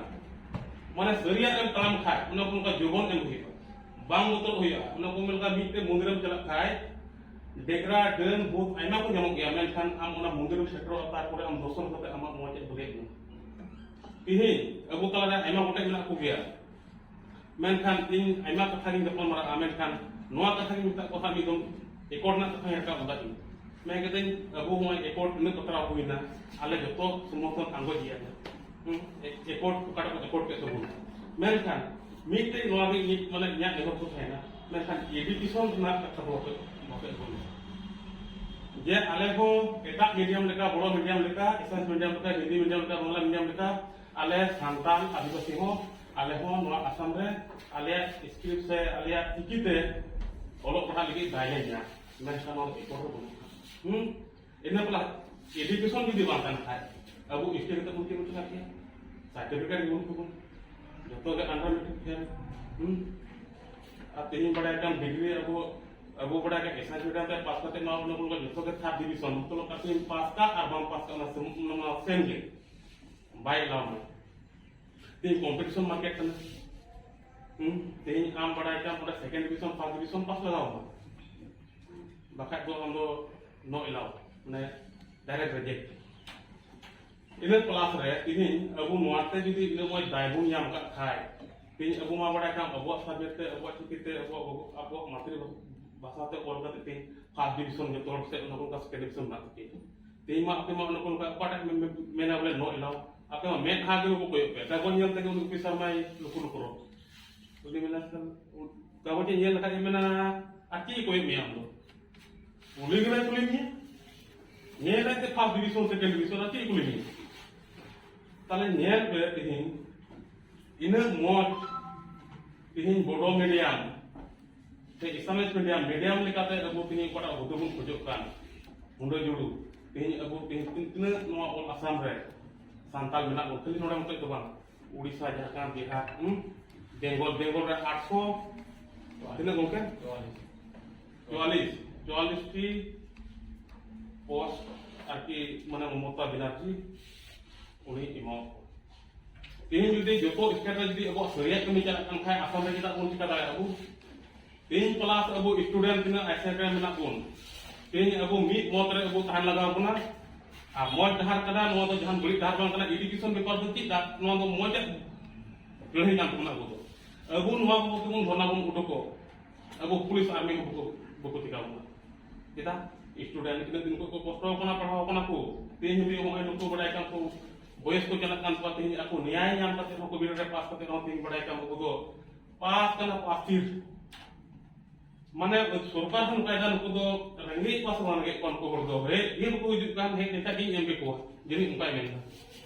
ᱢᱟᱱᱮ ᱥᱟᱹᱨᱤᱭᱟᱜ ᱨᱮᱢ ᱛᱟᱲᱟᱢ ᱠᱷᱟᱡ, ᱚᱱᱟ ᱠᱚ ᱱᱚᱝᱠᱟ ᱡᱳᱵᱚᱱ ᱮᱢ ᱦᱩᱭᱩᱜᱼᱟ, ᱵᱟᱝ ᱵᱚᱛᱚᱨ ᱦᱩᱭᱩᱜᱼᱟ᱾ ᱚᱱᱟ ᱠᱚ ᱢᱮᱱ ᱞᱮᱠᱟ ᱢᱤᱫᱴᱮᱱ ᱢᱚᱱᱫᱤᱨᱮᱢ ᱪᱟᱞᱟᱜ ᱠᱷᱟᱡ, ᱰᱮᱜᱽᱨᱟ, ᱰᱟᱹᱱ, ᱵᱷᱩᱛ ᱟᱭᱢᱟ ᱠᱚ ᱧᱟᱢᱚᱜ ᱜᱮᱭᱟ, ᱢᱮᱱᱠᱷᱟᱱ ᱟᱢ ᱚᱱᱟ ᱢᱚᱱᱫᱤᱨᱮᱢ ᱥᱮᱴᱮᱨᱚᱜᱼᱟ, ᱛᱟᱨᱯᱚᱨᱮ ᱟᱢ ᱫᱚᱨᱥᱚᱱ ᱠᱟᱛᱮ ᱟᱢᱟᱜ ᱢᱚᱱ ᱪᱮᱫ ᱵᱷᱟᱹᱜᱤ ᱢᱮ᱾ ᱛᱮᱦᱮᱧ ᱟᱵᱚ ᱛᱟᱞᱟᱨᱮ ᱟᱭᱢᱟ ᱜᱚᱴᱮᱡ ᱢᱮᱱᱟᱜ ᱠᱚᱜᱮᱭᱟ, ᱢᱮᱱᱠᱷᱟᱱ ᱤᱧ ᱟᱭᱢᱟ ᱠᱟᱛᱷᱟ ᱜᱤᱧ ᱜᱟᱯᱟᱞ ᱢᱟᱨᱟᱜᱼᱟ, ᱢᱮᱱᱠᱷᱟᱱ ᱱᱚᱣᱟ ᱠᱟᱛᱷᱟ ᱜᱤᱧ ᱢᱮᱛᱟᱜ ᱠᱚ ᱠᱷᱟᱱ ᱢᱤᱫ ᱫᱚᱢ ᱮᱠᱚᱨ ᱨᱮᱱᱟᱜ ᱠᱟᱛᱷᱟᱧ ᱨᱟᱠᱟᱵ ᱞᱮᱫᱟ ᱤᱧ᱾ ᱢᱮᱱ ᱠᱮᱫᱟᱹᱧ, ᱟᱵᱚ ᱦᱚᱸᱜᱼᱚᱭ ᱮᱠᱚᱨ ᱛᱤᱱᱟᱹᱜ ᱵᱟᱛᱨᱟᱣ ᱦᱩᱭᱱᱟ, ᱟᱞᱮ ᱡᱚᱛᱚ ᱥᱚᱢᱚᱨᱛᱷᱚᱱ ᱟᱸᱜᱚᱪ ᱜᱮᱭᱟ ᱞᱮ᱾ ᱦᱩᱸ, ᱮ-, ᱮᱠᱚᱨ ᱚᱠᱟᱴᱟᱜ ᱠᱚ ᱮᱠᱚᱨ ᱠᱮᱫ ᱛᱟᱵᱚᱱᱟ᱾ ᱢᱮᱱᱠᱷᱟᱱ ᱢᱤᱫᱴᱮᱡ ᱱᱚᱣᱟ ᱜᱮ ᱤᱧ, ᱢᱟᱱᱮ ᱤᱧᱟᱹᱜ ᱱᱮᱦᱚᱨ ᱫᱚ ᱛᱟᱦᱮᱱᱟ, ᱢᱮᱱᱠᱷᱟᱱ ᱮᱰᱩᱠᱮᱥᱚᱱ ᱨᱮᱱᱟᱜ ᱠᱟᱛᱷᱟ ᱫᱚ ᱵᱟᱯᱮ, ᱵᱟᱯᱮ ᱟᱹᱜᱩᱭᱟ᱾ ᱡᱮ ᱟᱞᱮ ᱦᱚᱸ ᱮᱴᱟᱜ ᱢᱤᱰᱤᱭᱟᱢ ᱞᱮᱠᱟ, ᱵᱚᱲᱚ ᱢᱤᱰᱤᱭᱟᱢ ᱞᱮᱠᱟ, ᱮᱥᱟᱱᱥ ᱢᱤᱰᱤᱭᱟᱢ ᱞᱮᱠᱟ, ᱦᱤᱱᱫᱤ ᱢᱤᱰᱤᱭᱟᱢ ᱞᱮᱠᱟ, ᱵᱟᱝᱞᱟ ᱢᱤᱰᱤᱭᱟᱢ ᱞᱮᱠᱟ, ᱟᱞᱮ ᱥᱟᱱᱛᱟᱲ ᱟᱹᱫᱤᱵᱟᱹᱥᱤ ᱦᱚᱸ, ᱟᱞᱮ ᱦᱚᱸ ᱱᱚᱣᱟ ᱟᱥᱟᱢ ᱨᱮ ᱟᱞᱮᱭᱟᱜ ᱥᱠᱨᱤᱯᱴ ᱥᱮ ᱟᱞᱮᱭᱟᱜ ᱪᱤᱠᱤ ᱛᱮ ᱚᱞᱚᱜ ᱯᱟᱲᱦᱟᱜ ᱞᱟᱹᱜᱤᱫ ᱫᱟᱭᱞᱮ ᱧᱟᱢ, ᱢᱮᱱᱠᱷᱟᱱ ᱱᱚᱣᱟ ᱫᱚ ᱮᱠᱚᱨ ᱫᱚ ᱵᱟᱹᱱᱩᱜᱼᱟ᱾ ᱦᱩᱸ? ᱤᱱᱟᱹ ᱯᱚᱨᱮ ᱮᱰᱩᱠᱮᱥᱚᱱ ᱡᱩᱫᱤ ᱵᱟᱝ ᱠᱟᱱ ᱠᱷᱟᱡ, ᱟᱵᱚ ᱥᱴᱮᱴ ᱠᱟᱛᱮ ᱵᱚᱱ ᱪᱮᱫ ᱵᱚᱱ ᱪᱮᱠᱟ ᱠᱮᱭᱟ? ᱥᱟᱨᱴᱤᱯᱷᱤᱠᱮᱴ ᱜᱮ ᱵᱟᱹᱱᱩᱜ ᱛᱟᱵᱚᱱ, ᱡᱚᱛᱚ ᱜᱮ ᱟᱱᱰᱟᱨ ᱢᱮᱴᱨᱤᱠ ᱯᱷᱮᱞ᱾ ᱦᱩᱸ? ᱟᱨ ᱛᱮᱦᱮᱧ ᱵᱟᱲᱟᱭ ᱠᱟᱱ ᱰᱤᱜᱽᱨᱤ ᱟᱵᱚ, ᱟᱵᱚ ᱵᱟᱲᱟᱭ ᱠᱟᱱ ᱮᱥᱟᱭ ᱥᱴᱩᱰᱮᱱᱴ ᱛᱮ ᱯᱟᱥ ᱠᱟᱛᱮ ᱢᱟ ᱚᱱᱟ ᱠᱚ ᱡᱚᱛᱚ ᱜᱮ ᱛᱷᱟᱨᱰ ᱰᱤᱵᱷᱤᱥᱚᱱ, ᱢᱚᱛᱞᱚᱵ ᱠᱟᱛᱮ ᱯᱟᱥ ᱠᱟᱜ ᱟᱨ ᱵᱟᱢ ᱯᱟᱥ ᱠᱟᱜ, ᱚᱱᱟ ᱥᱮᱢ, ᱚᱱᱟ ᱥᱮᱢ ᱜᱮ, ᱵᱟᱭ ᱮᱞᱟᱣ ᱢᱮ᱾ ᱛᱮᱦᱮᱧ ᱠᱚᱢᱯᱤᱴᱤᱥᱚᱱ ᱢᱟᱨᱠᱮᱴ ᱠᱟᱱᱟ᱾ ᱦᱩᱸ? ᱛᱮᱦᱮᱧ ᱟᱢ ᱵᱟᱲᱟᱭ ᱠᱟᱱ ᱚᱸᱰᱮ ᱥᱮᱠᱮᱱᱰ ᱰᱤᱵᱷᱤᱥᱚᱱ, ᱯᱷᱟᱨᱥᱴ ᱰᱤᱵᱷᱤᱥᱚᱱ ᱯᱟᱥ ᱞᱟᱜᱟᱣ ᱟᱢᱟ, ᱵᱟᱠᱷᱟᱡ ᱫᱚ ᱟᱢ ᱫᱚ ᱱᱚ ᱮᱞᱟᱣ, ᱢᱟᱱᱮ ᱰᱟᱭᱨᱮᱠᱴ ᱨᱤᱡᱮᱠᱴ᱾ ᱤᱱᱟᱹ ᱠᱞᱟᱥ ᱨᱮ ᱛᱤᱦᱤᱧ ᱟᱵᱚ ᱱᱚᱣᱟ ᱛᱮ ᱡᱩᱫᱤ ᱤᱱᱟᱹ ᱢᱚᱡᱽ ᱫᱟᱭ ᱵᱚᱱ ᱧᱟᱢ ᱠᱟᱜ ᱠᱷᱟᱡ, ᱛᱤᱦᱤᱧ ᱟᱵᱚ ᱢᱟ ᱵᱟᱲᱟᱭ ᱠᱟᱱ ᱟᱵᱚᱣᱟᱜ ᱥᱟᱵᱡᱮᱠᱴ ᱛᱮ, ᱟᱵᱚᱣᱟᱜ ᱪᱤᱠᱤ ᱛᱮ, ᱟᱵᱚᱣᱟᱜ, ᱟᱵᱚᱣᱟᱜ ᱢᱟᱛᱨᱤ ᱵᱷᱟᱥᱟ ᱛᱮ ᱚᱞ ᱠᱟᱛᱮ ᱛᱤᱦᱤᱧ ᱯᱷᱟᱥᱴ ᱰᱤᱵᱷᱤᱥᱚᱱ ᱡᱚᱛᱚ ᱦᱚᱲ ᱥᱮ ᱚᱱᱟ ᱠᱚ ᱥᱮᱠᱮᱱᱰ ᱰᱤᱵᱷᱤᱥᱚᱱ ᱢᱮᱱᱟᱜ ᱛᱟᱯᱮᱭᱟ᱾ ᱛᱤᱦᱤᱧ ᱢᱟ ᱟᱯᱮ ᱢᱟ ᱚᱱᱟ ᱠᱚ ᱚᱠᱟᱴᱟᱜ ᱢᱮᱱ-, ᱢᱮᱱ-, ᱢᱮᱱᱟ ᱵᱚᱞᱮ ᱱᱚ ᱮᱞᱟᱣ, ᱟᱯᱮ ᱢᱟ ᱢᱮᱫ ᱦᱟ ᱜᱮ ᱵᱟᱠᱚ ᱠᱚᱭᱚᱜ ᱯᱮ, ᱠᱟᱜᱚᱡᱽ ᱧᱮᱞ ᱛᱮᱜᱮ ᱩᱱᱤ ᱚᱯᱷᱤᱥᱟᱨ ᱢᱟᱭ ᱞᱩᱠᱩ ᱞᱩᱠᱩ ᱨᱚᱲ᱾ ᱩᱱᱤ ᱢᱮᱱᱟ, "ᱠᱟᱜᱚᱡᱽ ᱮ ᱧᱮᱞ ᱞᱮᱠᱷᱟᱡ ᱮ ᱢᱮᱱᱟ, ᱟᱨ ᱪᱮᱫ ᱮ ᱠᱚᱭᱚᱜ ᱢᱮᱭᱟ ᱟᱢ ᱫᱚ? ᱠᱩᱞᱤ ᱜᱮ ᱵᱟᱭ ᱠᱩᱞᱤ ᱢᱮᱭᱟ᱾ ᱧᱮᱞ ᱞᱮᱫ ᱛᱮ ᱯᱷᱟᱥᱴ ᱰᱤᱵᱷᱤᱥᱚᱱ, ᱥᱮᱠᱮᱱᱰ ᱰᱤᱵᱷᱤᱥᱚᱱ, ᱟᱨ ᱪᱮᱫ ᱮ ᱠᱩᱞᱤ ᱢᱮᱭᱟ?" ᱛᱟᱦᱞᱮ ᱧᱮᱞ ᱯᱮ ᱛᱤᱦᱤᱧ, ᱤᱱᱟᱹᱜ ᱢᱚᱡᱽ ᱛᱤᱦᱤᱧ ᱵᱳᱰᱳ ᱢᱤᱰᱤᱭᱟᱢ ᱥᱮ ᱮᱥᱟᱢᱤᱥ ᱢᱤᱰᱤᱭᱟᱢ, ᱢᱤᱰᱤᱭᱟᱢ ᱞᱮᱠᱟᱛᱮ ᱟᱵᱚ ᱛᱤᱦᱤᱧ ᱚᱠᱟᱴᱟᱜ ᱦᱩᱫᱟᱹ ᱵᱚᱱ ᱠᱷᱚᱡᱚᱜ ᱠᱟᱱ, ᱢᱩᱰᱟᱹ ᱡᱩᱲᱩ, ᱛᱤᱦᱤᱧ ᱟᱵᱚ ᱛᱤᱦᱤᱧ ᱛᱤᱱ-, ᱛᱤᱱᱟᱹᱜ ᱱᱚᱣᱟ ᱚᱞ ᱟᱥᱟᱢ ᱨᱮ ᱥᱟᱱᱛᱟᱲ ᱢᱮᱱᱟᱜ ᱵᱚᱱ, ᱠᱷᱟᱹᱞᱤ ᱱᱚᱰᱮ ᱢᱚᱛᱚᱡ ᱫᱚ ᱵᱟᱝ, ᱩᱲᱤᱥᱥᱟ, ᱡᱷᱟᱲᱠᱷᱚᱸᱰ, ᱵᱤᱦᱟᱨ, ᱦᱩᱸ, ᱵᱮᱝᱜᱚᱞ, ᱵᱮᱝᱜᱚᱞ ᱨᱮ ᱟᱴᱥᱚ, ᱛᱤᱱᱟᱹᱜ ᱜᱚᱝᱠᱮ? ᱪᱩᱣᱟᱞᱤᱥ, ᱪᱩᱣᱟᱞᱤᱥ ᱴᱤ ᱯᱳᱥᱴ ᱟᱨᱠᱤ, ᱢᱟᱱᱮ, ᱢᱚᱢᱚᱛᱟ ᱵᱮᱱᱟᱨᱡᱤ ᱩᱱᱤ ᱮᱢᱟᱣ ᱠᱚᱣᱟ᱾ ᱛᱮᱦᱮᱧ ᱡᱩᱫᱤ ᱡᱚᱛᱚ ᱥᱴᱮᱴ ᱨᱮ ᱡᱩᱫᱤ ᱟᱵᱚᱣᱟᱜ ᱥᱟᱹᱨᱤᱭᱟᱜ ᱠᱟᱹᱢᱤ ᱪᱟᱞᱟᱜ ᱠᱟᱱ ᱠᱷᱟᱡ, ᱟᱥᱟᱢ ᱨᱮ ᱪᱮᱫᱟᱜ ᱵᱚᱱ ᱪᱤᱠᱟ ᱫᱟᱲᱮᱭᱟᱜᱼᱟ ᱟᱵᱚ? ᱛᱮᱦᱮᱧ ᱯᱞᱟᱥ ᱟᱵᱚ ᱥᱴᱩᱰᱮᱱᱴ ᱛᱤᱱᱟᱹᱜ ᱟᱭᱥᱮᱞ ᱨᱮ ᱢᱮᱱᱟᱜ ᱵᱚᱱ, ᱛᱮᱦᱮᱧ ᱟᱵᱚ ᱢᱤᱫ ᱢᱚᱛ ᱨᱮ ᱟᱵᱚ ᱛᱟᱦᱮᱱ ᱞᱟᱜᱟᱣ ᱵᱚᱱᱟ᱾ ᱟᱨ ᱢᱚᱡᱽ ᱰᱟᱦᱟᱨ ᱠᱟᱱᱟ, ᱱᱚᱣᱟ ᱫᱚ ᱡᱟᱦᱟᱱ ᱵᱟᱹᱲᱤᱡ ᱰᱟᱦᱟᱨ ᱵᱟᱝ ᱠᱟᱱᱟ᱾ ᱮᱰᱩᱠᱮᱥᱚᱱ ᱵᱮᱯᱟᱨ ᱫᱚ ᱪᱮᱫ ᱫᱟ, ᱱᱚᱣᱟ ᱫᱚ ᱢᱚᱡᱽ ᱞᱟᱹᱲᱦᱟᱹᱭ ᱠᱟᱱ ᱛᱟᱵᱚᱱᱟ ᱟᱵᱚ ᱫᱚ᱾ ᱟᱵᱚ ᱱᱚᱣᱟ ᱵᱟᱵᱚᱫ ᱛᱮᱵᱚᱱ ᱫᱷᱚᱨᱱᱟ ᱵᱚᱱ ᱩᱰᱩᱠᱚᱜ, ᱟᱵᱚ ᱯᱩᱞᱤᱥ ᱟᱨᱢᱤ ᱵᱟᱠᱚ, ᱵᱟᱠᱚ ᱴᱷᱤᱠᱟᱣ ᱵᱚᱱᱟ᱾ ᱪᱮᱫᱟᱜ? ᱥᱴᱩᱰᱮᱱᱴ ᱛᱤᱱᱟᱹᱜ ᱫᱤᱱ ᱠᱷᱚᱱ ᱠᱚ ᱠᱚᱥᱴᱚ ᱠᱟᱱᱟ, ᱯᱟᱲᱦᱟᱣ ᱠᱟᱱᱟ ᱠᱚ, ᱛᱮᱦᱮᱧ ᱦᱟᱹᱵᱤᱡ ᱦᱚᱸᱜᱼᱚᱭ ᱱᱩᱠᱩ ᱵᱟᱲᱟᱭ ᱠᱟᱱ ᱠᱚ ᱵᱚᱭᱮᱥ ᱠᱚ ᱪᱟᱞᱟᱜ ᱠᱟᱱ ᱛᱟᱠᱚᱣᱟ, ᱛᱮᱦᱮᱧ ᱟᱠᱚ ᱱᱮᱭᱟᱭ ᱧᱟᱢ ᱠᱟᱛᱮ ᱦᱚᱸᱠᱚ ᱵᱤᱨ ᱨᱮ ᱯᱟᱥ ᱠᱟᱛᱮ ᱨᱮᱦᱚᱸ ᱛᱮᱦᱮᱧ ᱵᱟᱲᱟᱭ ᱠᱟᱱ ᱩᱱᱠᱩ ᱫᱚ ᱯᱟᱥ ᱠᱟᱱᱟ ᱠᱚ ᱟᱥᱛᱷᱤᱨ᱾ ᱢᱟᱱᱮ ᱥᱚᱨᱠᱟᱨ ᱦᱚᱸ ᱱᱚᱝᱠᱟᱭ ᱫᱟ, ᱱᱩᱠᱩ ᱫᱚ ᱨᱮᱸᱜᱮᱡ ᱠᱚᱣᱟ ᱥᱮ ᱵᱟᱝ ᱨᱮᱸᱜᱮᱡ ᱠᱚᱣᱟ ᱱᱩᱠᱩ ᱦᱚᱲ ᱫᱚ? ᱦᱮᱡ ᱜᱮ ᱵᱟᱠᱚ ᱦᱤᱡᱩᱜ ᱠᱟᱱ, ᱦᱮᱡ ᱞᱮᱱᱠᱷᱟᱱ ᱜᱤᱧ ᱮᱢ ᱠᱮᱠᱚᱣᱟ, ᱡᱟᱹᱱᱤᱡ ᱚᱱᱠᱟᱭ ᱢᱮᱱ ᱫᱟ᱾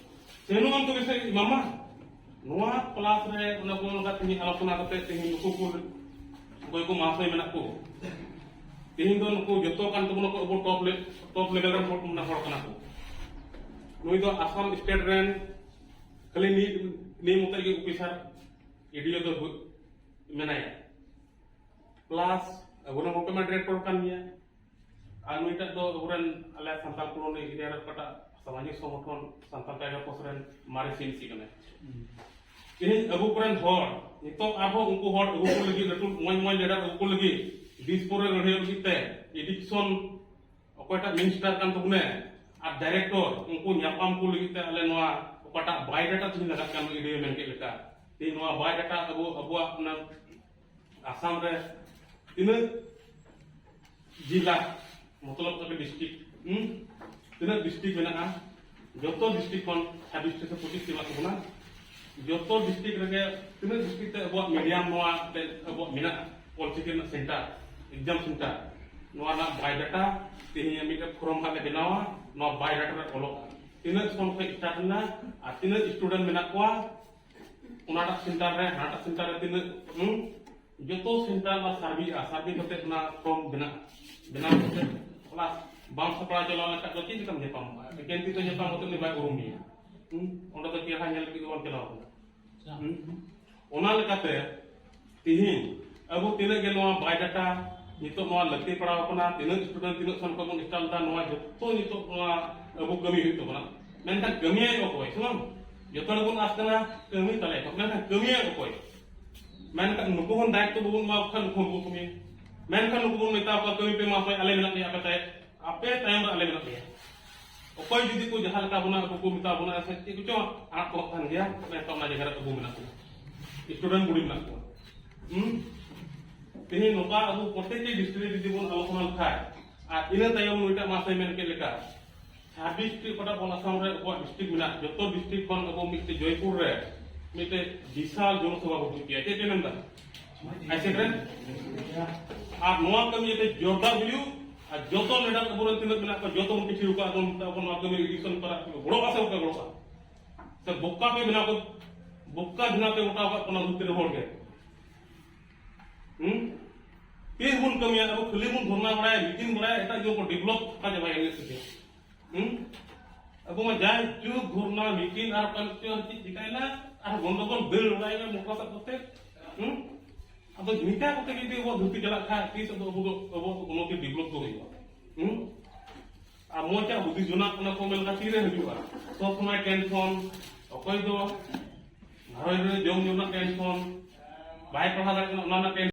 ᱥᱮᱱᱚᱜ ᱟᱢ ᱛᱚᱵᱮ ᱥᱮ ᱢᱟᱢᱟ, ᱱᱚᱣᱟ ᱠᱞᱟᱥ ᱨᱮ ᱚᱱᱟ ᱠᱚ ᱚᱱᱠᱟ ᱛᱮᱦᱮᱧ ᱟᱞᱳᱪᱚᱱᱟ ᱠᱟᱛᱮ ᱛᱮᱦᱮᱧ ᱱᱩᱠᱩ ᱠᱚ ᱚᱠᱚᱭ ᱠᱚ ᱢᱟᱦᱟᱥᱚᱭ ᱢᱮᱱᱟᱜ ᱠᱚ, ᱛᱮᱦᱮᱧ ᱫᱚ ᱱᱩᱠᱩ ᱡᱚᱛᱚ ᱠᱟᱱ ᱛᱟᱵᱚᱱᱟ ᱠᱚ ᱟᱵᱚ ᱴᱚᱯ ᱞᱮ-, ᱴᱚᱯ ᱞᱮᱵᱮᱞ ᱨᱮᱱ ᱦᱚᱲ, ᱢᱟᱱᱮ ᱦᱚᱲ ᱠᱟᱱᱟ ᱠᱚ᱾ ᱱᱩᱭ ᱫᱚ ᱟᱥᱟᱢ ᱥᱴᱮᱴ ᱨᱮᱱ ᱠᱷᱟᱹᱞᱤ ᱱᱤ-, ᱱᱤᱭᱟᱹ ᱢᱚᱛᱚᱡ ᱜᱮ ᱚᱯᱷᱤᱥᱟᱨ, ᱮᱰᱤᱳ ᱫᱚ ᱦᱩ-, ᱢᱮᱱᱟᱭᱟ᱾ ᱯᱞᱟᱥ ᱟᱵᱚ ᱨᱮᱱ ᱜᱚᱢᱠᱮ ᱢᱟ ᱰᱤᱨᱮᱠᱴᱚᱨ ᱠᱟᱱ ᱜᱮᱭᱟ᱾ ᱟᱨ ᱱᱩᱭᱴᱟᱜ ᱫᱚ ᱟᱵᱚᱨᱮᱱ ᱟᱞᱮ ᱥᱟᱱᱛᱟᱲ ᱠᱚᱞᱳᱱᱤ ᱮᱨᱤᱭᱟ ᱨᱮ ᱚᱠᱟᱴᱟᱜ ᱥᱟᱢᱟᱡᱤᱠ ᱥᱚᱝᱜᱚᱴᱷᱚᱱ ᱥᱟᱱᱛᱟᱲ ᱴᱟᱭᱜᱟᱨ ᱯᱷᱳᱨᱥ ᱨᱮᱱ ᱢᱟᱨᱮ ᱥᱤ ᱮᱢ ᱥᱤ ᱠᱟᱱᱟᱭ᱾ ᱛᱮᱦᱮᱧ ᱟᱵᱚ ᱠᱚᱨᱮᱱ ᱦᱚᱲ ᱱᱤᱛᱚᱜ ᱟᱨᱦᱚᱸ ᱩᱱᱠᱩ ᱦᱚᱲ ᱟᱹᱜᱩ ᱠᱚ ᱞᱟᱹᱜᱤᱫ, ᱞᱟᱹᱴᱩ ᱢᱚᱡᱽ ᱢᱚᱡᱽ ᱞᱤᱰᱟᱨ ᱟᱹᱜᱩ ᱠᱚ ᱞᱟᱹᱜᱤᱫ, ᱫᱤᱥᱯᱩᱨ ᱨᱮ ᱞᱟᱹᱲᱦᱟᱹᱭ ᱞᱟᱹᱜᱤᱫ ᱛᱮ ᱮᱰᱩᱠᱮᱥᱚᱱ ᱚᱠᱚᱭᱴᱟᱜ ᱢᱤᱱᱤᱥᱴᱟᱨ ᱠᱟᱱ ᱛᱟᱵᱚᱱᱮ, ᱟᱨ ᱰᱟᱭᱨᱮᱠᱴᱚᱨ ᱩᱱᱠᱩ ᱧᱟᱯᱟᱢ ᱠᱚ ᱞᱟᱹᱜᱤᱫ ᱛᱮ ᱟᱞᱮ ᱱᱚᱣᱟ ᱚᱠᱟᱴᱟᱜ ᱵᱟᱭᱳᱰᱟᱴᱟ ᱛᱮᱦᱮᱧ ᱞᱟᱜᱟᱜ ᱠᱟᱱ ᱤᱰᱤᱭᱳ ᱢᱮᱱ ᱠᱮᱫ ᱞᱮᱠᱟ, ᱛᱮᱦᱮᱧ ᱱᱚᱣᱟ ᱵᱟᱭᱳᱰᱟᱴᱟ ᱟᱵᱚ ᱟᱵᱚᱣᱟᱜ ᱚᱱᱟ ᱟᱥᱟᱢ ᱨᱮ ᱛᱤᱱᱟᱹᱜ ᱡᱮᱞᱟ, ᱢᱚᱛᱞᱚᱵ ᱛᱟᱯᱮ ᱰᱤᱥᱴᱨᱤᱠᱴ, ᱦᱩᱸ? ᱛᱤᱱᱟᱹᱜ ᱰᱤᱥᱴᱨᱤᱠᱴ ᱢᱮᱱᱟᱜᱼᱟ? ᱡᱚᱛᱚ ᱰᱤᱥᱴᱨᱤᱠᱴ ᱠᱷᱚᱱ ᱪᱷᱟᱵᱵᱤᱥ ᱴᱤ ᱥᱮ ᱯᱚᱸᱪᱤᱥ ᱴᱤ ᱢᱮᱱᱟᱜ ᱛᱟᱵᱚᱱᱟ᱾ ᱡᱚᱛᱚ ᱰᱤᱥᱴᱨᱤᱠᱴ ᱨᱮᱜᱮ ᱛᱤᱱᱟᱹᱜ ᱰᱤᱥᱴᱨᱤᱠᱴ ᱛᱮ ᱟᱵᱚᱣᱟᱜ ᱢᱤᱰᱤᱭᱟᱢ ᱱᱚᱣᱟ ᱛᱮ ᱟᱵᱚᱣᱟᱜ ᱢᱮᱱᱟᱜᱼᱟ, ᱚᱞᱪᱤᱠᱤ ᱨᱮᱱᱟᱜ ᱥᱮᱱᱴᱟᱨ, ᱮᱠᱡᱟᱢ ᱥᱮᱱᱴᱟᱨ, ᱱᱚᱣᱟ ᱨᱮᱱᱟᱜ ᱵᱟᱭᱳᱰᱟᱴᱟ ᱛᱮᱦᱮᱧ ᱢᱤᱫᱴᱮᱱ ᱯᱷᱚᱨᱚᱢ ᱦᱟᱸᱜ ᱞᱮ ᱵᱮᱱᱟᱣᱟ᱾ ᱱᱚᱣᱟ ᱵᱟᱭᱳᱰᱟᱴᱟ ᱨᱮ ᱚᱞᱚᱜᱼᱟ ᱛᱤᱱᱟᱹᱜ ᱠᱷᱚᱱ ᱠᱷᱚᱱ ᱥᱴᱟᱨᱴ ᱮᱱᱟ ᱟᱨ ᱛᱤᱱᱟᱹᱜ ᱥᱴᱩᱰᱮᱱᱴ ᱢᱮᱱᱟᱜ ᱠᱚᱣᱟ, ᱚᱱᱟᱴᱟᱜ ᱥᱮᱱᱴᱟᱨ ᱨᱮ, ᱦᱟᱱᱟᱴᱟᱜ ᱥᱮᱱᱴᱟᱨ ᱨᱮ ᱛᱤᱱᱟᱹᱜ, ᱦᱩᱸ? ᱡᱚᱛᱚ ᱥᱮᱱᱴᱟᱨ ᱟᱨ ᱥᱟᱨᱵᱷᱮ ᱟᱨ ᱥᱟᱨᱵᱷᱮ ᱠᱟᱛᱮ ᱚᱱᱟ ᱯᱷᱚᱨᱚᱢ ᱵᱮᱱᱟᱜᱼᱟ᱾ ᱵᱮᱱᱟᱣ ᱠᱟᱛᱮ ᱚᱱᱟ ᱵᱟᱢ ᱥᱟᱯᱲᱟᱣ ᱪᱟᱞᱟᱣ ᱞᱮᱱᱠᱷᱟᱱ ᱫᱚ ᱪᱮᱫ ᱞᱮᱠᱟᱢ ᱧᱟᱯᱟᱢᱚᱜᱼᱟ? ᱮᱠᱮᱱ ᱛᱤ ᱛᱮ ᱧᱟᱯᱟᱢ ᱠᱟᱛᱮ ᱩᱱᱤ ᱵᱟᱭ ᱩᱨᱩᱢ ᱢᱮᱭᱟ᱾ ᱦᱩᱸ? ᱚᱸᱰᱮ ᱫᱚ ᱪᱮᱦᱨᱟ ᱧᱮᱞ ᱞᱟᱹᱜᱤᱫ ᱫᱚ ᱵᱟᱢ ᱪᱟᱞᱟᱣ ᱠᱟᱱᱟ᱾ ᱦᱩᱸ? ᱚᱱᱟ ᱞᱮᱠᱟᱛᱮ ᱛᱤᱦᱤᱧ ᱟᱵᱚ ᱛᱤᱱᱟᱹᱜ ᱜᱮ ᱱᱚᱣᱟ ᱵᱟᱭᱳᱰᱟᱴᱟ ᱱᱤᱛᱚᱜ ᱱᱚᱣᱟ ᱞᱟᱹᱠᱛᱤ ᱯᱟᱲᱟᱣ ᱠᱟᱱᱟ, ᱛᱤᱱᱟᱹᱜ ᱥᱴᱩᱰᱮᱱᱴ ᱛᱤᱱᱟᱹᱜ ᱥᱚᱝᱠᱷᱚ ᱵᱚᱱ ᱥᱴᱟᱨᱴ ᱞᱮᱫᱟ, ᱱᱚᱣᱟ ᱡᱚᱛᱚ ᱱᱤᱛᱚᱜ ᱱᱚᱣᱟ ᱟᱵᱚ ᱠᱟᱹᱢᱤ ᱦᱩᱭᱩᱜ ᱛᱟᱵᱚᱱᱟ᱾ ᱢᱮᱱᱠᱷᱟᱱ ᱠᱟᱹᱢᱤᱭᱟᱭ ᱚᱠᱚᱭ? ᱥᱮ ᱵᱟᱝ? ᱡᱚᱛᱚ ᱦᱚᱲ ᱵᱚᱱ ᱟᱥ ᱠᱟᱱᱟ ᱠᱟᱹᱢᱤ ᱛᱟᱞᱮ ᱠᱚ, ᱢᱮᱱᱠᱷᱟᱱ ᱠᱟᱹᱢᱤᱭᱟᱭ ᱚᱠᱚᱭ? ᱢᱮᱱᱠᱷᱟᱱ ᱱᱩᱠᱩ ᱵᱚᱱ ᱫᱟᱭᱤᱛᱛᱚ ᱵᱟᱵᱚᱱ ᱮᱢᱟ ᱠᱚ ᱠᱷᱟᱱ ᱱᱩᱠᱩ ᱦᱚᱸ ᱵᱟᱠᱚ ᱠᱟᱹᱢᱤᱭᱟ᱾ ᱢᱮᱱᱠᱷᱟᱱ ᱱᱩᱠᱩ ᱵᱚᱱ ᱢᱮᱛᱟ ᱠᱚᱣᱟ, "ᱠᱟᱹᱢᱤ ᱯᱮ ᱢᱟ ᱥᱚᱭ, ᱟᱞᱮ ᱢᱮᱱᱟᱜ ᱞᱮᱭᱟ ᱟᱯᱮ ᱛᱟᱭ-, ᱟᱯᱮ ᱛᱟᱭᱚᱢ ᱨᱮ ᱟᱞᱮ ᱢᱮᱱᱟᱜ ᱞᱮᱭᱟ᱾" ᱚᱠᱚᱭ ᱡᱩᱫᱤ ᱠᱚ ᱡᱟᱦᱟᱸ ᱞᱮᱠᱟ ᱵᱚᱱᱟ ᱟᱵᱚ ᱠᱚ ᱢᱮᱛᱟ ᱵᱚᱱᱟ ᱥᱮ ᱪᱮᱫ ᱠᱚᱪᱚ ᱟᱲᱟᱜ ᱠᱚ ᱠᱟᱱ ᱜᱮᱭᱟ, ᱢᱮᱱᱠᱷᱟᱱ ᱚᱱᱟ ᱡᱟᱭᱜᱟ ᱨᱮ ᱟᱵᱚ ᱢᱮᱱᱟᱜ ᱵᱚᱱᱟ, ᱥᱴᱩᱰᱮᱱᱴ ᱵᱚᱰᱤ ᱢᱮᱱᱟᱜ ᱠᱚᱣᱟ᱾ ᱦᱩᱸ? ᱛᱮᱦᱮᱧ ᱱᱚᱝᱠᱟ ᱟᱵᱚ ᱯᱨᱚᱛᱮᱠᱴᱤ ᱰᱤᱥᱴᱨᱤᱠᱴ ᱨᱮ ᱡᱩᱫᱤ ᱵᱚᱱ ᱟᱞᱳᱪᱚᱱᱟ ᱞᱮᱠᱷᱟᱡ, ᱟᱨ ᱤᱱᱟᱹ ᱛᱟᱭᱚᱢ ᱱᱩᱭᱴᱟᱜ ᱢᱟᱥᱮ ᱢᱮᱱ ᱠᱮᱫ ᱞᱮᱠᱟ, ᱪᱷᱟᱵᱵᱤᱥ ᱴᱤ ᱚᱠᱟᱴᱟᱜ ᱵᱚᱱ ᱟᱥᱟᱢ ᱨᱮ ᱟᱵᱚᱣᱟᱜ ᱰᱤᱥᱴᱨᱤᱠᱴ ᱢᱮᱱᱟᱜ, ᱡᱚᱛᱚ ᱰᱤᱥᱴᱨᱤᱠᱴ ᱠᱷᱚᱱ ᱟᱵᱚ ᱢᱤᱫᱴᱮᱡ ᱡᱚᱭᱯᱩᱨ ᱨᱮ ᱢᱤᱫᱴᱮᱡ ᱵᱤᱥᱟᱞ ᱡᱚᱱᱚᱥᱚᱵᱷᱟ ᱵᱚ ᱦᱩᱭ ᱦᱚᱪᱚᱭᱟ᱾ ᱪᱮᱫ ᱯᱮ ᱢᱮᱱᱫᱟ? ᱟᱭᱥᱮᱠ ᱨᱮ? ᱟᱨ ᱱᱚᱣᱟ ᱠᱟᱹᱢᱤ ᱡᱟᱛᱮ ᱡᱳᱨᱫᱟᱨ ᱦᱩᱭᱩᱜ, ᱟᱨ ᱡᱚᱛᱚ ᱞᱤᱰᱟᱨ ᱟᱵᱚᱨᱮᱱ ᱛᱤᱱᱟᱹᱜ ᱢᱮᱱᱟᱜ ᱠᱚᱣᱟ, ᱡᱚᱛᱚ ᱵᱚᱱ ᱠᱤᱪᱷᱩ ᱠᱚᱣᱟ, ᱟᱵᱚ ᱱᱚᱣᱟ ᱠᱟᱹᱢᱤ ᱮᱰᱤᱥᱚᱱ ᱠᱚᱨᱟ ᱜᱚᱲᱚᱜᱼᱟ ᱥᱮ ᱵᱟᱯᱮ ᱜᱚᱲᱚᱜᱼᱟ? ᱥᱮ ᱵᱚᱠᱟ ᱯᱮ ᱵᱮᱱᱟᱣ ᱠᱚ, ᱵᱚᱠᱟ ᱵᱮᱱᱟᱣ ᱯᱮ ᱜᱚᱴᱟ ᱟᱠᱟᱫ ᱵᱚᱱᱟ ᱫᱷᱩᱨᱛᱤ ᱨᱮ ᱦᱚᱲ ᱜᱮ᱾ ᱦᱩᱸ? ᱛᱤᱥ ᱵᱚᱱ ᱠᱟᱹᱢᱤᱭᱟ? ᱟᱵᱚ ᱠᱷᱟᱹᱞᱤ ᱵᱚᱱ ᱫᱷᱚᱨᱱᱟ ᱵᱟᱲᱟᱭᱟ, ᱢᱤᱴᱤᱝ ᱵᱟᱲᱟᱭᱟ, ᱮᱴᱟᱜ ᱡᱚ ᱠᱚ ᱰᱮᱵᱷᱞᱚᱯ ᱠᱟ ᱪᱟᱵᱟᱭᱟ ᱮᱱᱮᱡ ᱥᱮᱨᱮᱧ᱾ ᱦᱩᱸ? ᱟᱵᱚ ᱢᱟ ᱡᱟᱭ ᱪᱩᱯ ᱫᱷᱚᱨᱱᱟ, ᱢᱤᱴᱤᱝ ᱟᱨ ᱯᱟᱱ ᱪᱚ ᱪᱮᱫ ᱪᱤᱠᱟᱭᱱᱟ? ᱟᱨ ᱜᱚᱱᱰᱚᱜᱳᱞ ᱫᱟᱹᱲ ᱵᱟᱲᱟᱭᱟ ᱢᱚᱴᱚᱨ ᱥᱟᱵ ᱠᱟᱛᱮ᱾ ᱦᱩᱸ? ᱟᱫᱚ ᱱᱤᱝᱠᱟ ᱠᱟᱛᱮ ᱡᱩᱫᱤ ᱟᱵᱚᱣᱟᱜ ᱫᱷᱩᱨᱛᱤ ᱪᱟᱞᱟᱜ ᱠᱷᱟᱡ, ᱛᱤᱥ ᱟᱫᱚ ᱟᱵᱚ ᱫᱚ, ᱟᱵᱚᱣᱟᱜ ᱫᱚ ᱩᱱᱱᱚᱛᱤ ᱰᱮᱵᱷᱞᱚᱯ ᱫᱚ ᱦᱩᱭᱩᱜᱼᱟ? ᱦᱩᱸ? ᱟᱨ ᱢᱚᱡᱽ ᱟᱜ ᱦᱩᱫᱤᱥ ᱡᱚᱱᱟᱜ ᱠᱟᱱᱟ ᱠᱚ ᱢᱮᱱ ᱠᱟᱛᱮ ᱛᱤᱨᱮ ᱦᱤᱡᱩᱜᱼᱟ? ᱥᱚᱵ ᱥᱚᱢᱚᱭ ᱴᱮᱱᱥᱚᱱ, ᱚᱠᱚᱭ ᱫᱚ ᱜᱷᱟᱨᱚᱸᱡᱽ ᱨᱮ ᱡᱚᱢ ᱧᱩ ᱨᱮᱱᱟᱜ ᱴᱮᱱᱥᱚᱱ, ᱵᱟᱭ ᱯᱟᱲᱦᱟᱣ ᱫᱟᱲᱮᱭᱟᱜ ᱠᱟᱱᱟ, ᱚᱱᱟ ᱨᱮᱱᱟᱜ ᱴᱮᱱᱥᱚᱱ᱾